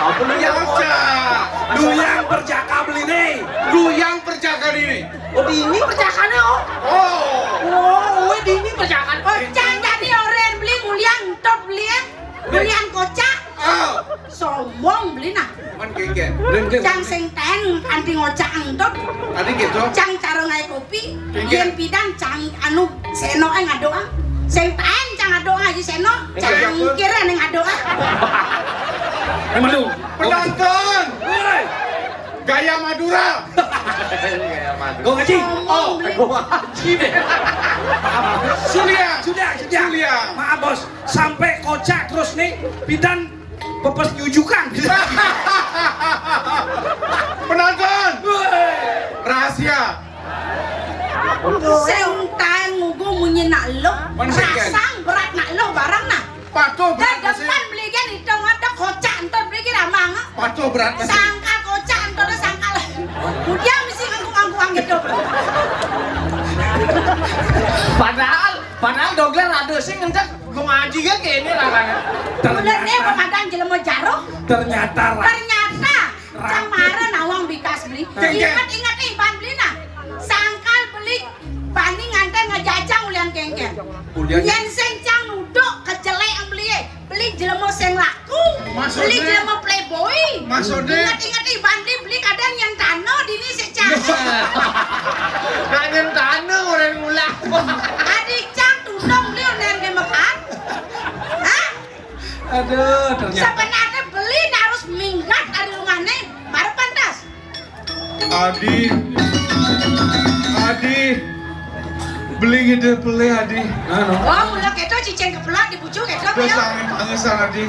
Apa lu yang kocak? Lu yang perjaka beli nih. Lu yang perjaka ini. Oh, di ini perjakane, oh. Oh. Oh, di ini perjakane. Oh, cang jadi orang beli mulian entot beli ya. Mulian kocak. Oh. Sombong beli nah. Man kengken. Cang sing ten anti ngocak entot. Tadi gitu. Cang cara ngai kopi. Kengken. Yen pidan cang anu seno eh ngadoa. Sing ten cang ngadoa aja seno. Cang kira nih ngadoa. Emang lu. Penonton. Woi. Gaya Madura. Gaya Madura. Gua ngaji. Oh, gua ngaji deh. Suliang. Sudah, sudah. Suliang. Maaf bos, sampai kocak terus nih. Pidan pepes nyujukan. Penonton. Woi. Rahasia. Sing taen ngugu munyi nak lo. Rasang berat nak lo barang nah. Patuh berat masih. Depan beli kan itu ada kocak entot beli kira mang. Patuh berat masih. Sangkal kocak entot sangkal. Udah mesti ngangkung-ngangkung gitu. Padahal, padahal dogler ada sih ngentek gua ngaji kan kayak ini lah kan. Ternyata pemadang jelema jaruh. Ternyata. Ternyata cang mara nawang bikas beli. Ingat-ingat nih ban beli nah. Sangkal beli bani nganten ngejajang ulian kengken. Ulian. Yen sing cang nuduk kecelek beli, beli jelema sing laku, beli jelema playboy. Maksudnya? Ingat-ingat nih ban beli, beli kadang nyentano dini sik cang. Nak nyentano orang ulah. Adi cang tundong beli orang ke mekan. Hah? Aduh, ternyata. Sebenarnya beli harus minggat dari rumahnya, baru pantas. Adi, Adi, beli ngide pele Adi. Anu. Oh, mula keto cicing kepelak di bucu keto. Terus angin pangesan Adi.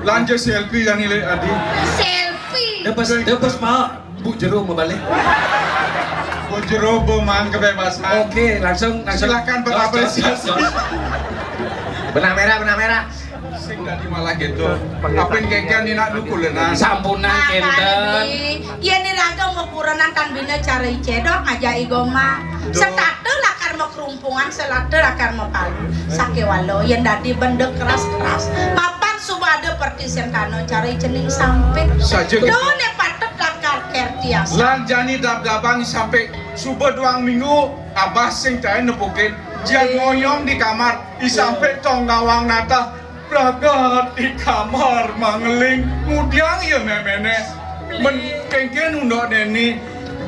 Lanjut selfie yang nilai Adi. Selfie. Depes, depes mau bu jero mau balik. Bu jero bu man kebebasan. Oke, langsung, langsung. Silakan berapresiasi. Benang merah, benang merah. Dadi malah gitu. Apin kéngkén nak dukulenan. Sampunang. Nah, kénten. Kali ini, yén iraga mau kurenan tan bina cara icédok aja igoma. Duh. Setata lakar makrumpungan, setata lakar mapalu. Sakéwala, yén dadi benda keras-keras. Mapan suba ada pertisentana cara cening sampik. Saja gitu. Duh, né patut lakar kertiasa. Lan jani dab-dabang sampik. Suba duang minggu, abah sing taén nepukin. Jang ngoyong di kamar, i sampik tong ngawang natah. Pragat di kamar mangeling, ngudiang ya méméné. Men kéngkén undok néni.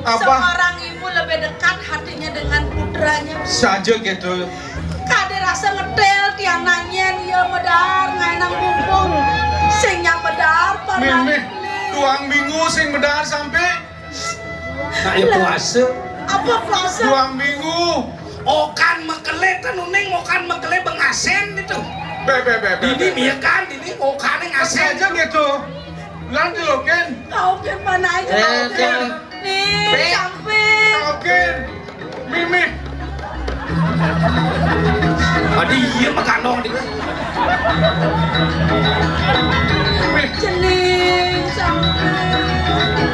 Abah. Seorang ibu lebih dekat hatinya dengan putranya. Saja gitu. Kadé rasa ngetél tiang nanyén, ya medar ngaénang bungkung. Sing nyang medar, Pak. Mimih, duang minggu sing medar sampik. Nak ya puasa. Apa puasa? Duang minggu. Okan mekelé ten uning, okan mekelé bengasen itu. Bé, bé, bé, bé. Ini bé, bé. Miakan, ini okané ngasen. Saja gitu. Lan dilokin. Kau ke mana aja? Eh, kau ke. Nih, sampik. Okin. Mimih. Adi iya makanong di. Mimih. Cening sampik.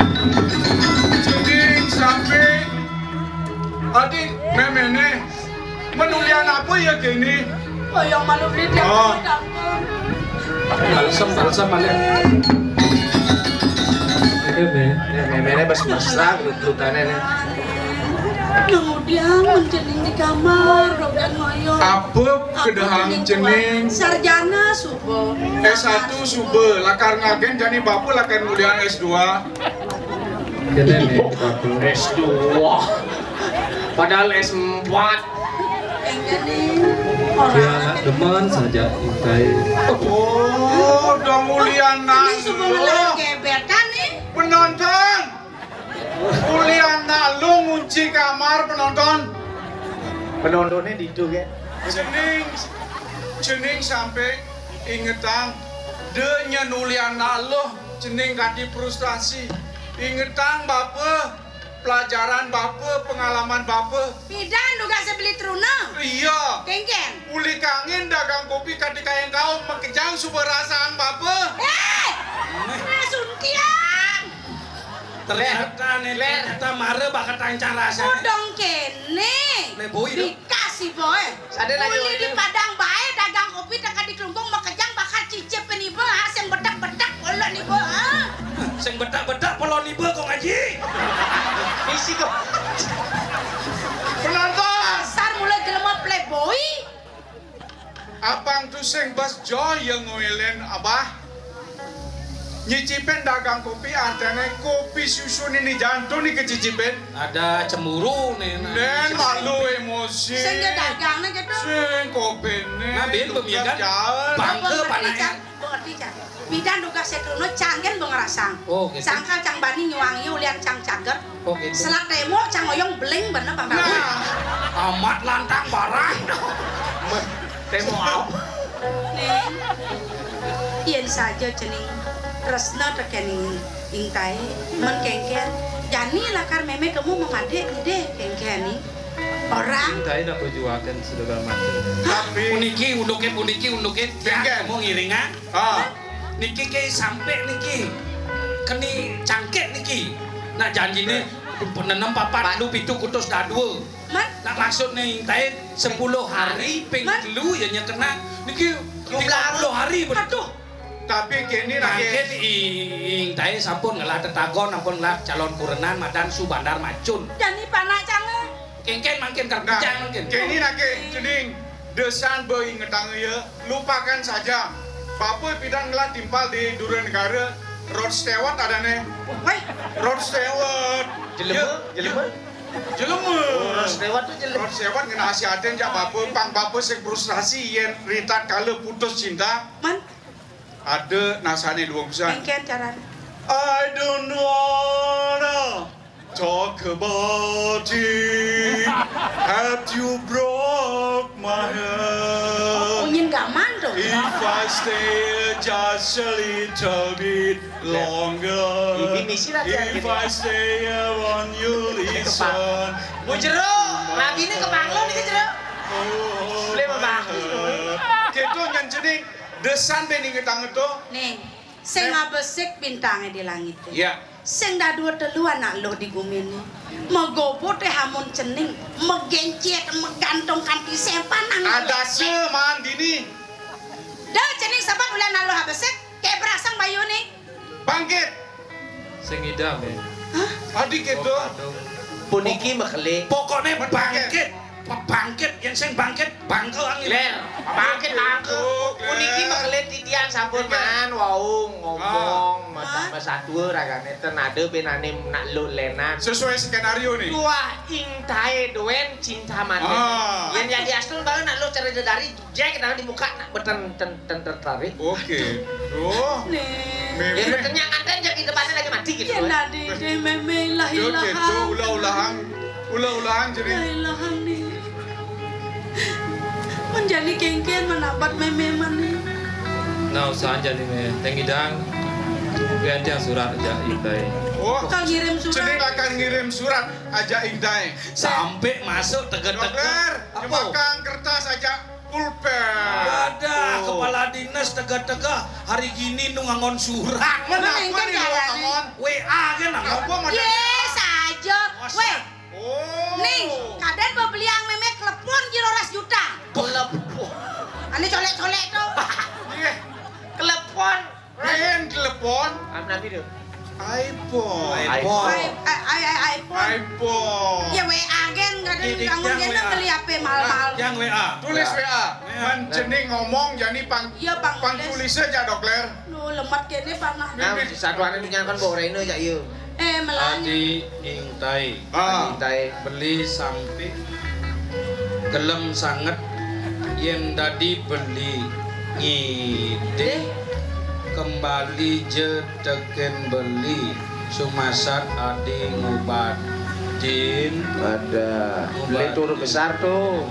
Cening sampik. Adi méméné. Menulian apa ya kéné? Oh, yang malu beli dia. Oh. Balsem, balsem, mana? Ini, Mé. Ya, méméné bas mesra, gelut-gelutané, né. Kemudian mencening di kamar, rogan ngoyo. Apa kedahang cening? Sarjana suba. S satu suba, lakar ngagén jani bapa lakar ngulian S dua. Kéné, Mé, bapa. S dua. Padahal S empat. Engké nih. Dia anak demen saja, Intai. Oh, dong ulian. Ini semua lo. Gebetan nih. Penonton. Ulian lu ngunci kamar penonton. Penontonnya ditu, ya. Cening, cening sampai ingetang. De nyen ulian lu, cening kadi frustasi. Ingetang bapa. Pelajaran bapa, pengalaman bapa. Pidan dugas beli teruna. Iya. Kéngkén. Uli kangin dagang kopi kadi kayang kau makejang suba rasang bapa. Eh! Nah, suntian. Ternyata né, ternyata mara bakat ancar rasanya. Odong kéné. Lé boi tu. Bika si boi. Sadé lagi. Uli di Padang baé dagang kopi, teka di Klungkung makejang bakal cicipin iba, ha, sing bedak-bedak polon iba, ha. Sing bedak-bedak polon iba, Kong Haji. Isi kok. Penonton. Dasar mula jelema playboy. Abang tu sing bas joy yang ngoilen abah. Nyicipin dagang kopi, artinya kopi susu ini jantung nih kecicipin. Ada cemburu nih, nah. Nén malu emosi. Sing dia dagang nih gitu. Sing kopi nih. Nah, bin pemiakan bangke panaknya. Bang Arti, Cang. Bidan dugas setrono, canggen bengerasang. Oh, gitu. Sangkal cang bani nyuang iya ulian cang cager. Oh, gitu. Selat temo, cang oyong beling bener, Bang Daud. Nah. Amat lantang barang. Temo apa? Ning, yén saja cening tresna tekén ing, ingtai, men kéngkén, jani lakar mémé kemu memadik idé kéngkén ning. Orang. Ingtai nak perjuangkan segala macam. Tapi puniki, unduké, puniki, unduké, kéngkén. Mau ngiringan. Ah. Niki ké sampé niki. Keni cangkét niki. Nak janjiné nenem papat, lu pitu kutus dadua. Mat? Nak maksudné ingtai sepuluh hari ping telu ya nya kena. Niki tiga puluh hari betul. Aduh. Tapi kéné nak mangkin i-, ingtai sampun ngelah tetagon, sampun ngelah calon kurenan madan Subandar Macun. Jani panak cangé. Kéngkén mangkin, nah, kerja mangkin. Kéné nak ké, cening, desan ba ingetang ya, lupakan saja. Bapa pidan ngelah timpal di Dura Negara, Rod Stewart adané. Woi. Rod Stewart. Jelema, ya, jelema. Ya. Jelema. Oh, Rod Stewart tu jelema. Rod Stewart ngenah asiatin jak bapa, pang bapa sing frustrasi yén ritatkala putus cinta. Man. Ada nasané luung pisan. Kéngkén carané. I don't wanna talk about it. Have you broke my heart? Oh, nyin gaman tu. If I stay just a little bit longer. Ibi misi lah, Tian. If I stay, I want you listen. Bu Jero, labiné kepanglo nih, Jero. Oh, boleh, Bapak. Gitu, nyen cening. Desan bé ning ketang to. Ning, sing abesik bintangé di langité. Iya. Sing dadua telu anak luh di guminé. Magobo té amun cening, magéncét, magantung kanti sémpanang. Adasa maan dini. Dah cening sebat ulah anak luh abesik, kébrasang bayuné. Bangkit. Sing ngidam ya. Hah? Adi kéto. Puniki makelé. Pokokné bangkit. Bangkit, yén sing bangkit, bangkel angin. Ler, bangkit, bangkel. Puniki makelé titiang sampun maan wau ngomong, ah, masatua ragané ten ada bénané nak luh lénan. Sesuai skenario nih. Tuah ing taé duen cinta mati. Ah. Yén yang diastul banget nak luh cara dari Jek, tangan di muka, nak beten-, ten-, ten-, tertarik. Oke. Duh. Nih. Mémé. Ya, beten yang nganten, jek di depannya lagi mati gitu. Ya, kan? Nadi deh, mémé, lah, duh, ilahan. Gitu, ulah-ulahan. Ulah-ulahan jadi. Lah, ilahan nih. Menjadi kéngkén, menabat mémé manih. Nah, usah aja nih, Mé. Teng Idang. Biar dia surat aja, Indai. Oh, kang ngirim surat. Cening akan ngirim surat aja, Indai. Sampai masuk tega-tega. Dokter, apa? Nyemakang kertas aja. Pulpen. Ada kepala dinas tega-tega hari gini nu ngangon surat. Mana ini kan jalan? W A kan ngangon. Apa modal? Ye, saja. Weh. Oh. Ning, kadén bebeliang mémé klepon jero ras juta. Klepon. Ane colek-colek to. Iya. Klepon. Yen telepon. Apa nabi tu? iPhone. iPhone. Ai-, ai-, ai-, iPhone. iPhone. Ya, W A gen, kadang yang ngomong dia ngeli H P mal-mal. Yang W A. Tulis W A. W A. Man cening ngomong, jani pang-, iya, pang tulis aja, Dokter. Duh, lemet kene panah. Nah, satuan itu nyangkon bawa Reno aja, iya. Eh, melangi. Adi Ingtai. Ah. Adi Ingtai. Beli sampi gelem sanget yen dadi beli ngidih kembali je teken beli sumasat adi ngubadin. Ada. Ngubadin. Beli turu besar tuh.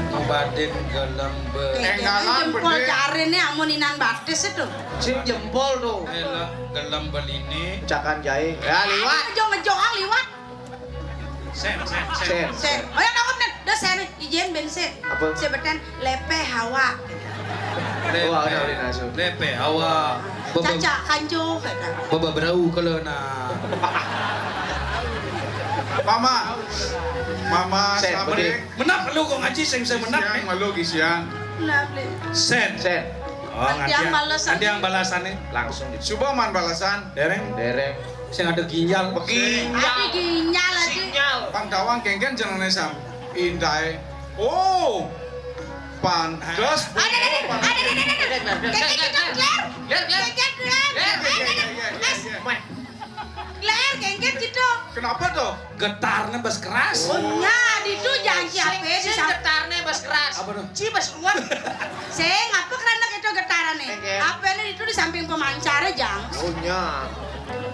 Ngubadin gelem be- Enggalan jempol beli. Jarine amun inan batis itu. Sing jempol tuh. Elok gelem beline. Cakan jahe. Ya, liwat. Ngejong-ngejong liwat. Sen, sen, sen. Sen. Sen. Oh ya, takut nih. Dah sen, izin ben sen. Apa? Sebutan lepe hawa. Lepe. Oh, ada, ada, ada. Lepe hawa. Bebe-, caca kanjo kata. Bebe berau kalau na. Mama. Mama, sen, assalamualaikum. Menap lu kok ngaji sing saya menap. Siang, malu, Gi, siang. Menap, Li. Sen. Sen. Oh, nanti yang balasan. Nanti yang balasannya langsung di. Coba man balasan. Dereng. Dereng. Sing ada ginjal. Ginjal. Ada ginjal, ada. Sinyal. Pang tawang kengken jenenge sam. Indai. Oh. Pantes. Ada, ada, ada, ada, ada, ada. Kengken kita, Claire. Claire, Claire. Kengken, Claire. Claire, Claire, Claire, Claire. Claire, kengken kita. Kenapa tuh? Getarnya bes keras. Oh, nya, ditu janji apa sih? Getarnya bes keras. Apa tuh? Ci bes kuat. Sing, apa kerana kita getarane? Apa ini itu di samping pemancarnya, Jang? Oh, nya.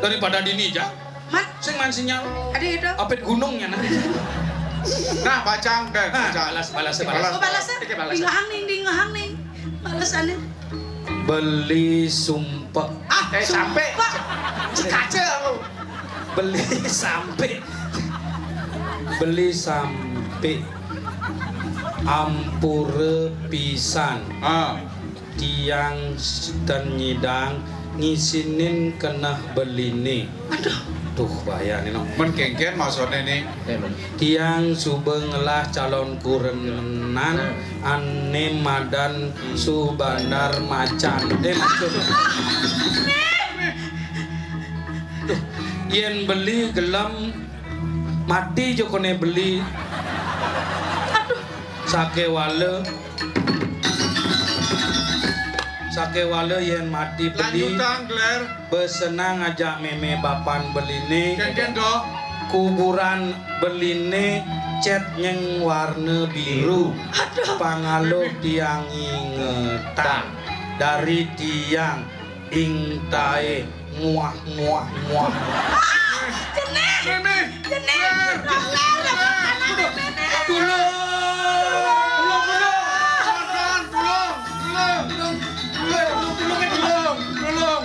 Daripada dini, Jang. Mat. Sing man sinyal. Ada itu. Apit gunungnya, nah. Nah, bacang, deh, nah, bacang. Balas, balas, balas. Oh, balasnya? Oke, balas. Dingahang nih, dingahang nih. Balasannya. Beli sumpek. Ah, eh, sampai. Sumpek. Cikace lu. Beli sampai. Beli sampai. Ampura pisan. Ah. Tiang s-, ten nyidang ngisinin keneh beline. Aduh. Tuh, bahaya nih, no. Men kengken maksudnya nih. Eh, men. Tiang suba ngelah calon kurenan ane madan Subandar Macan. Eh, maksud. Duh, yen beli gelem mati jo kone beli. Sakewala. Sakewala yen mati beli. Lanjutan, Gler. Besenang ajak meme bapan beline. Kengken, Dok. Kuburan beline cet nyeng warna biru. Aduh. Pangalo tiang ingetang dari tiang ing tae muah, muah, muah. Jenih! Meme! Jenih! Ler! Ler! Ler! Tulung! Tulung, tulung! Tulung, tulung! Tulung, tulung, tulung! Tulung!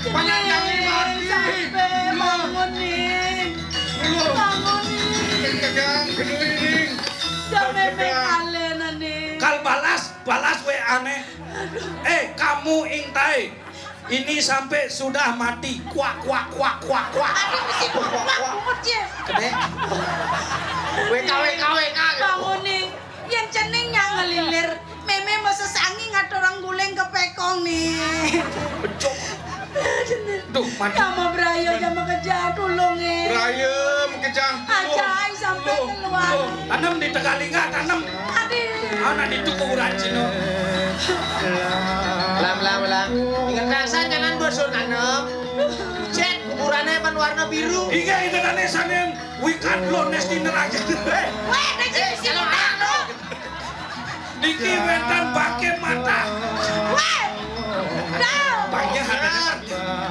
Panjang kaki mati! Sampai bangun, Ning! Tulung! Bangun, Ning! Tegang, gedui, Ning! Sampai kalian, Ning! Kal balas, balas W A-ne. Eh, kamu Ing Tai, ini sampai sudah mati. Kuak, kuak, kuak, kuak, kuak. Aduh, mesti kuak, kuak, kuak, ya. Kedek. W K, W K, W K. Bangun nih. Yang cening yang ngelilir. Mémé mau sesangi ngaturang guling ke pekong nih. Becok. Duh, mati. Sama Braya, sama kejang, tulung, eh. Braya, kejang, tulung. Ajai sampai keluar. Tulung. Tanem di Tegalinga, tanem. Aduh. Anak di tuku uracino. Lam, lam, lam. Ingat rasa jangan bosan tanem. Cek kuburannya pan warna biru. Iya, ingatane sanen wikan lo nesti neraja. Weh, weh, kalau tanem. Niki wénten bangké mata. Wéh! Dah. Banyak ada.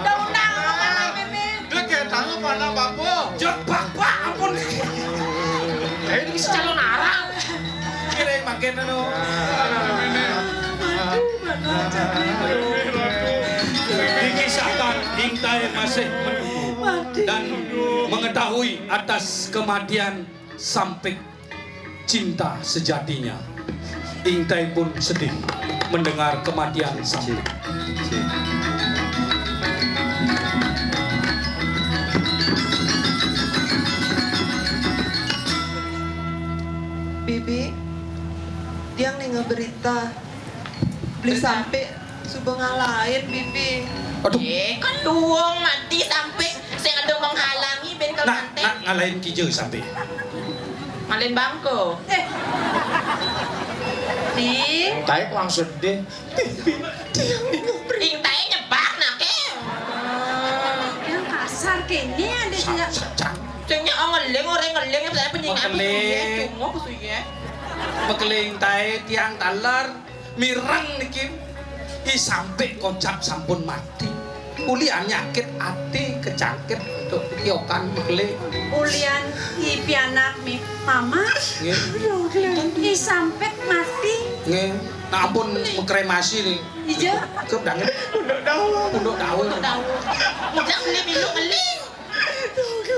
Dah undang apa lagi nih? Dia kayak tahu mana bapak. Jok bapak ampun. Eh, ini calon arang. Kira makin anu. Dikisahkan Ing Tai masih menunggu dan mengetahui atas kematian Sampik cinta sejatinya. Ing Tai pun sedih mendengar kematian Sampik. Bibi, tiang ninga berita beli Sampik suba ngalahin, Bibi. Aduh. Eh, kan duwong mati Sampik sing ada menghalangi ben. Nah, kalante. Nah, ngalahin kija Sampik. Ngalahin bangko. Eh. Ning. Ing Tai kurang sedih. Bibi, tiang ninga berita. Ing Tai nyepak nake. Yang kasar kene ada. Sa-, dia. Sa-, sa-, Sing nyeong ngeling, ora ngeling, saya penyingan. Mekeling. Cungok suye. Mekeling Tai tiang taler. Mireng niki, I Sampik kocap sampun mati. Ulian nyakit ati kecangkit untuk kiokan beli. Ulian I pianak mi mama. Nggih. I Sampik mati. Nggih. Nah, ampun mengkremasi nih. Ija. Ke danget. Punduk daun. Punduk daun. Punduk daun. Udah beli milu ngeling.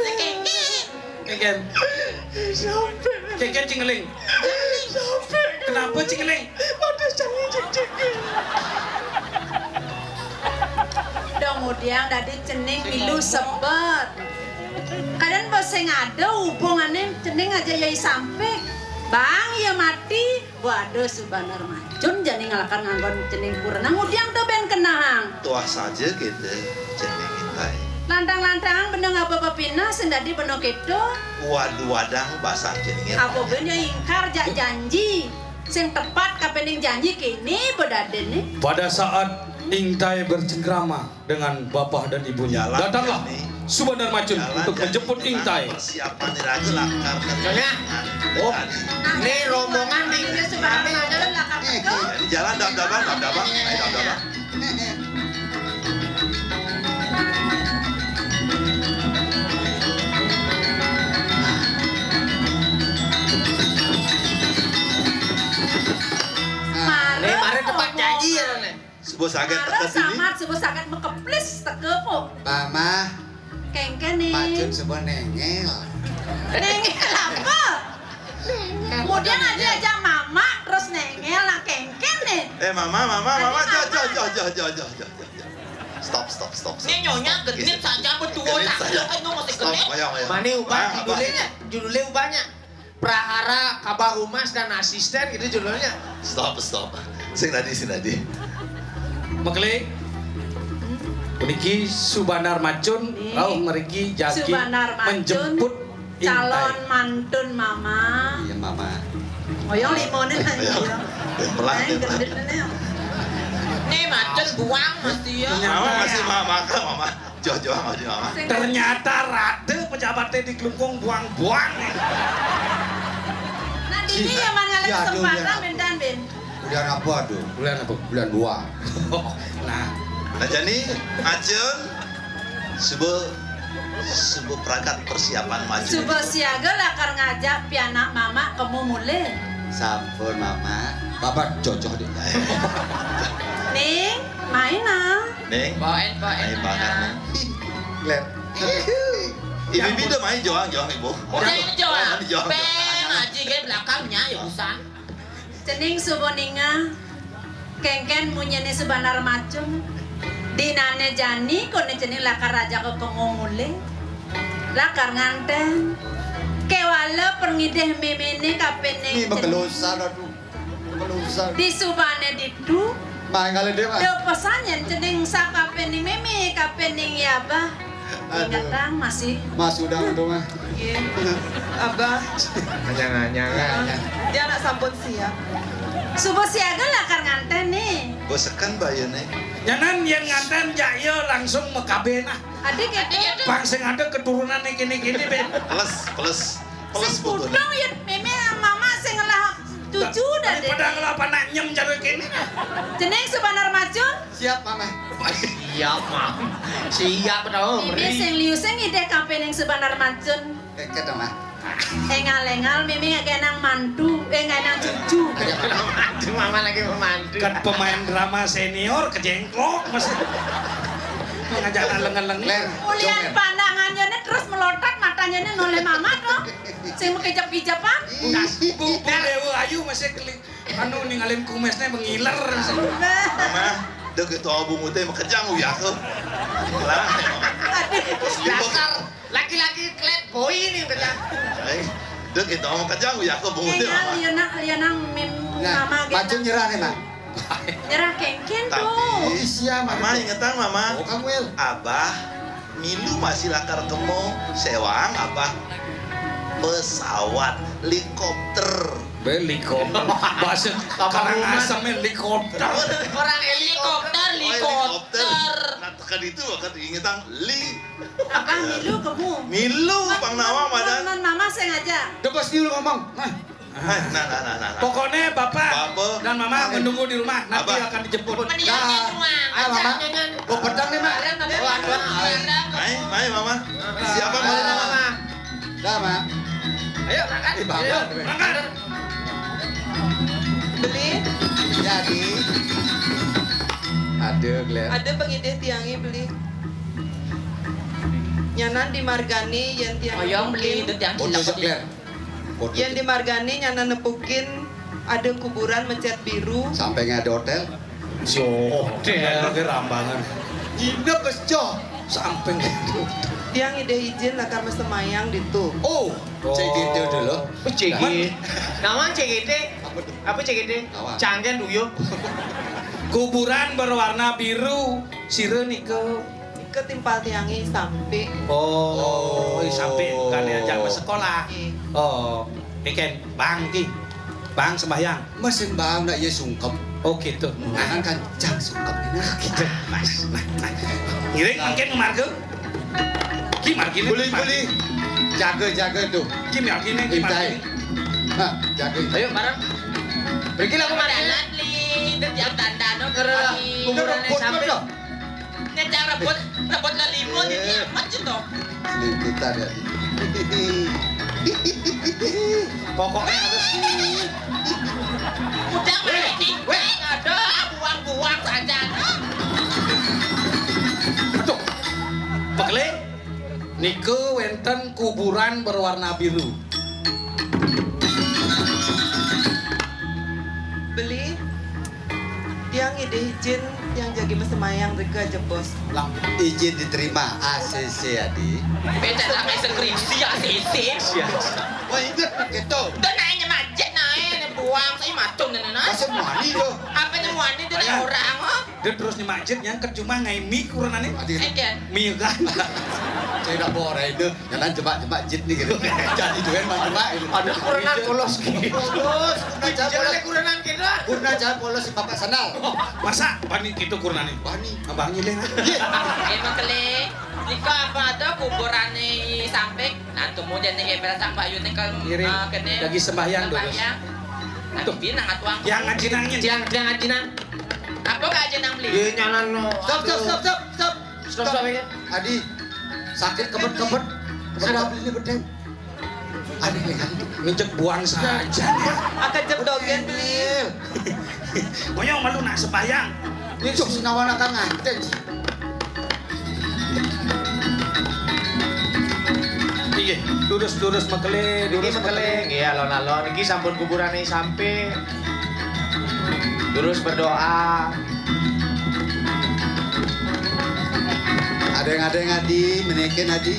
Kengken. Kengken. Kengken cingeling. Kenapa cingeling? Kemudian dadi cening milu sebet. Kadang bos sing ada hubungannya cening aja yai Sampik. Bang, ya mati. Waduh, Subanar Macun jani ngalakar nganggon cening purna ngudiang to ben kenang. Tuah saja kita cening Ing Tai. Lantang-lantang benda ngapa pepinah sing dadi benda keto. Waduh wadang basar cening Ing Tai. Apa ben ya ingkar jak janji. Sing tepat kapening janji kini bedadene. Pada saat Ing Tai bercengkrama dengan bapak dan ibunya. Jalan, datanglah Jani. Subandar Macun jalan, untuk Jani. Menjemput Ing Tai. Persiapan diraga lakar. Nyonya. Oh, ini rombongan di. Ini Subandar Macun lakar. Jadi jalan dab-daban, dab-daban. Ayo dab-daban. Mare. Nih, mari tepat janji ya, Nek. Suba saget teka sini. Samat, suba saget mekeplis teka po. Mama. Kengken nih. Macun suba nengel. Nengel apa? Kemudian ada aja mama terus nengel, nah kengken nih. Eh, mama, mama, mama, jo, jo, jo, jo, jo, jo, jo, jo. Stop, stop, stop, stop. Ini nyonya stop. Genit saja berdua. Genit tak saja. Kan masih stop, genit. Ayo, ayo. Mane ubah judulnya? Judulnya ubahnya. Prahara Kabar Humas dan Asisten gitu judulnya. Stop, stop. Sing tadi, sing tadi. Mekele. Puniki Subanar Macun, nih. Rauh mriki jagi Subanar Macun, menjemput calon Intai. Mantun Mama. Iya, Mama. Oyong limone nang iya. Pelan, pelan. Gendut ini. Nih, Macun buang masih ya. Mama masih Mama, Mama. Joh, joh, joh, Mama. Ternyata rada pejabatnya di Klungkung buang-buang. Nah, dini ya, man, ngalih kesempatan, Ben, dan, Ben. Bulan apa tuh? Bulan apa? Bulan dua. Nah. Nah, jani, Macun, suba, suba perangkat persiapan Macun. Suba siaga lakar ngajak pianak Mama kemu mulih. Sampun, Mama. Bapak cocok deh. Ning, main ah. Ning. Bawain, bawain. Ayo, makan, Ning. Glenn. Ibu-ibu udah main, Joang, Joang, Ibu. Udah, ini Joang. Joang, Joang. Ben, aji ke belakangnya, ya, urusan. Cening suba ninga. Kénkén munyiné Subanar Macun. Dinané jani koné cening lakar ajaka kemo mulih. Lakar nganten. Kéwala pangidih méméné kapining cening. Magelusan, aduh. Magelusan. Disubané ditu. Mangkala déwa. Da pesan yén cening sakapining mémé, kapining ya, Abah. Aduh. Ingetang masih. Mas udah untung ah. Nggih. Abah. Nyanga, nyanga. Dia anak sampun siap. Suba siaga lakar nganten nih. Boseken bayune. Nyanan yén nganten jak iya langsung makabin ah. Adik itu. Pang sing ada keturunan nih kini-kini, Bé. Plus, plus. Plus sing putune. Putong ya, mémé mama sing ngelah cucu dah deh. Padahal apa nak nyem cara kini. Cening Subanar Macun. Siap, Mama. Siap, Mam. Siap dong. Ini sing liu sing idéh kapining Subanar Macun. Kékéto, Mama. Éngal-éngal mémé nggak nang mantu, eh nggak nang cucu. Aduh, Mama lagi memantu. Kan pemain drama senior kejengklok masih. Mengajak lengen-lengen. Ulian pandangannya nih terus melotot, matanya nih noleh Mama tuh. Sing mekejep-kejepan. Nah, Bu, Bu Dewa Ayu masih keling. Anu ningalin kumesné mengiler. Mama, dek itu bunguté makejang uyah tuh. Lah. Dasar laki-laki klet boy nih kejang. Ai, dek itu makejang uyah tuh bunguté. Kayaknya Mama. Liana, Liana mim Nah, Mama Macun gitu. Nyerah nih, Mak. Nyerah kénkén tuh. Tapi Mama ingetang, Mama. Oh, Kamuel. Abah milu masih lakar kemo sewang apa? Pesawat, helikopter. Helikopter. Bahasa Karangasem helikopter. Orang helikopter, helikopter. Nah, tekan itu bakal ingetang li. Apa milu kemu? Milu pang nawang madan. Non mama sengaja. Debes dulu ngomong. Nah. Nah, nah, nah, nah, nah. Pokoknya Bapak dan Mama menunggu di rumah, nanti akan dijemput. Mendingan dia doang. Ayo, Mama. Gue pedang nih, Mak. Waduh. Mai, mai, Mama. Siapa mau, Mama? Dah, Mak. Ayo, berangkat. Ayo, berangkat. Beli. Jadi. Aduh, Glenn. Ada pengidih tiangnya beli. Nyanan di margane yén tiang. Oyong beli itu tiang cilek. Glenn. Yén di margane nyanan nepukin ada kuburan mecét biru. Sampingnya ada hotel. Yo, hotel ke Rambangan. Nginep wis, Jo. Samping. Tiang idih ijin lakar masemayang ditu. Oh, C G T dulu. C G T. Nawang C G T. Apa C G T? Nawang. Cangken duyung. Kuburan berwarna biru. Sira nika. Nika timpal tiange sampik. Oh, sampik kali ajak sekolah. Nggih. Oh, iken bang ki. Bang sembahyang. Mesin bang nak ye sungkem. Oh gitu. Nah, kan jang sungkem ini. Gitu. Mas, nah, nah. Ngiring mungkin marga. Ki margine. Beli, beli. Jaga, jaga tuh. Ki margine, ki margine. Nah, jaga. Ayo bareng. Pergi lah kemana? Jalan li, itu tiap tanda no keri. Kuburannya sampai. Nyecang rebut, rebut lelimo, jadi amat gitu. Liputan ya. Pokoknya harus. Udah mati. Weh. Aduh, buang-buang saja. Aduh. Pekele, niku wénten kuburan berwarna biru. Beli. Tiang ngidih ijin, tiang jagi masemayang rika jebos. Lah, ijin diterima A C C, Adi. Beda lah, kayak skripsi A C C. Wah, inget gitu. Udah naiknya macet, naik, buang, saya macung, dan, dan, dan. Masa muani tuh? Apa yang muani tuh, naik orang, oh? Dia terus nyemak jit, nyangket cuma ngai mi kurunane. Adi. Eh, kan? Mi kan? Saya udah borai itu. Nyanan jebak-jebak jit nih gitu. Jadi tuan mah jebak gitu. Aduh, kurenan polos gitu. Polos, kurenan jalan polos. Jalan kurenan gitu. Kurenan jalan polos si bapak sandal. Masa bani gitu kurenan nih? Bani. Abang nyilih lah. Emang kele, nika apa ada kuburannya samping? Nah, kemudian nih berasang Bayu nih kalau ngiring, eh, kene lagi sembahyang dulu. Sembahyang. Nah, tuh. Bini nang atuang. Yang ngaji nangin. Yang, yang ngaji nang. Apa gak aja nang beli? Iya, nyanan no. Stop, stop, stop, stop, stop. Stop, stop, ya. Adi, sakit kebet-kebet. Sudah beli ini bedeng. Adi, ya kan? Ngejek buang saja. Akan jep dogen beli. Oyong malu nak sembahyang. Ini suh sinawan akan nganten. Inggih, durus-durus mekele, niki durus mekele, mekele. Nggih, alon-alon. Niki sampun kuburane sampe. Terus berdoa. Adéng-adéng adi, menékén adi.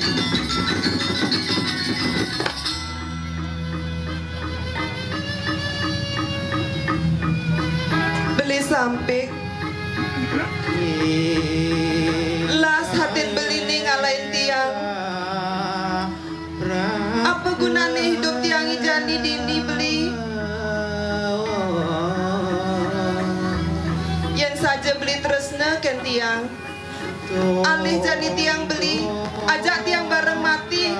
Beli Sampik. Las hatin beli né ngalahin tiang. Apa gunané hidup tiangé jani dini, Beli? Yén saja Beli tresna kén tiang, alih jani tiang, Beli, ajak tiang bareng mati.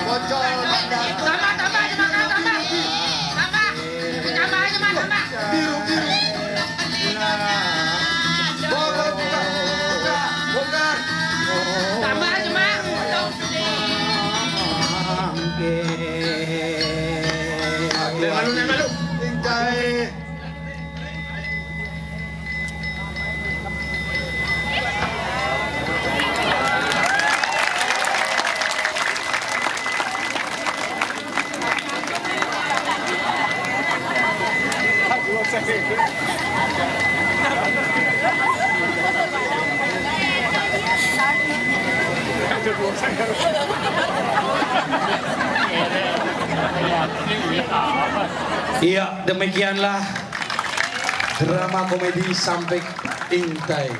Bocor, bandar. Tambah, tambah, tambah, tambah. Tambah. Tambah aja, Mas, tambah. Biru, biru. Bongkar, bongkar, bongkar. Tambah aja, Mas. Jangan malu, jangan malu. Intai. Iya, demikianlah drama komedi Sampik Intai.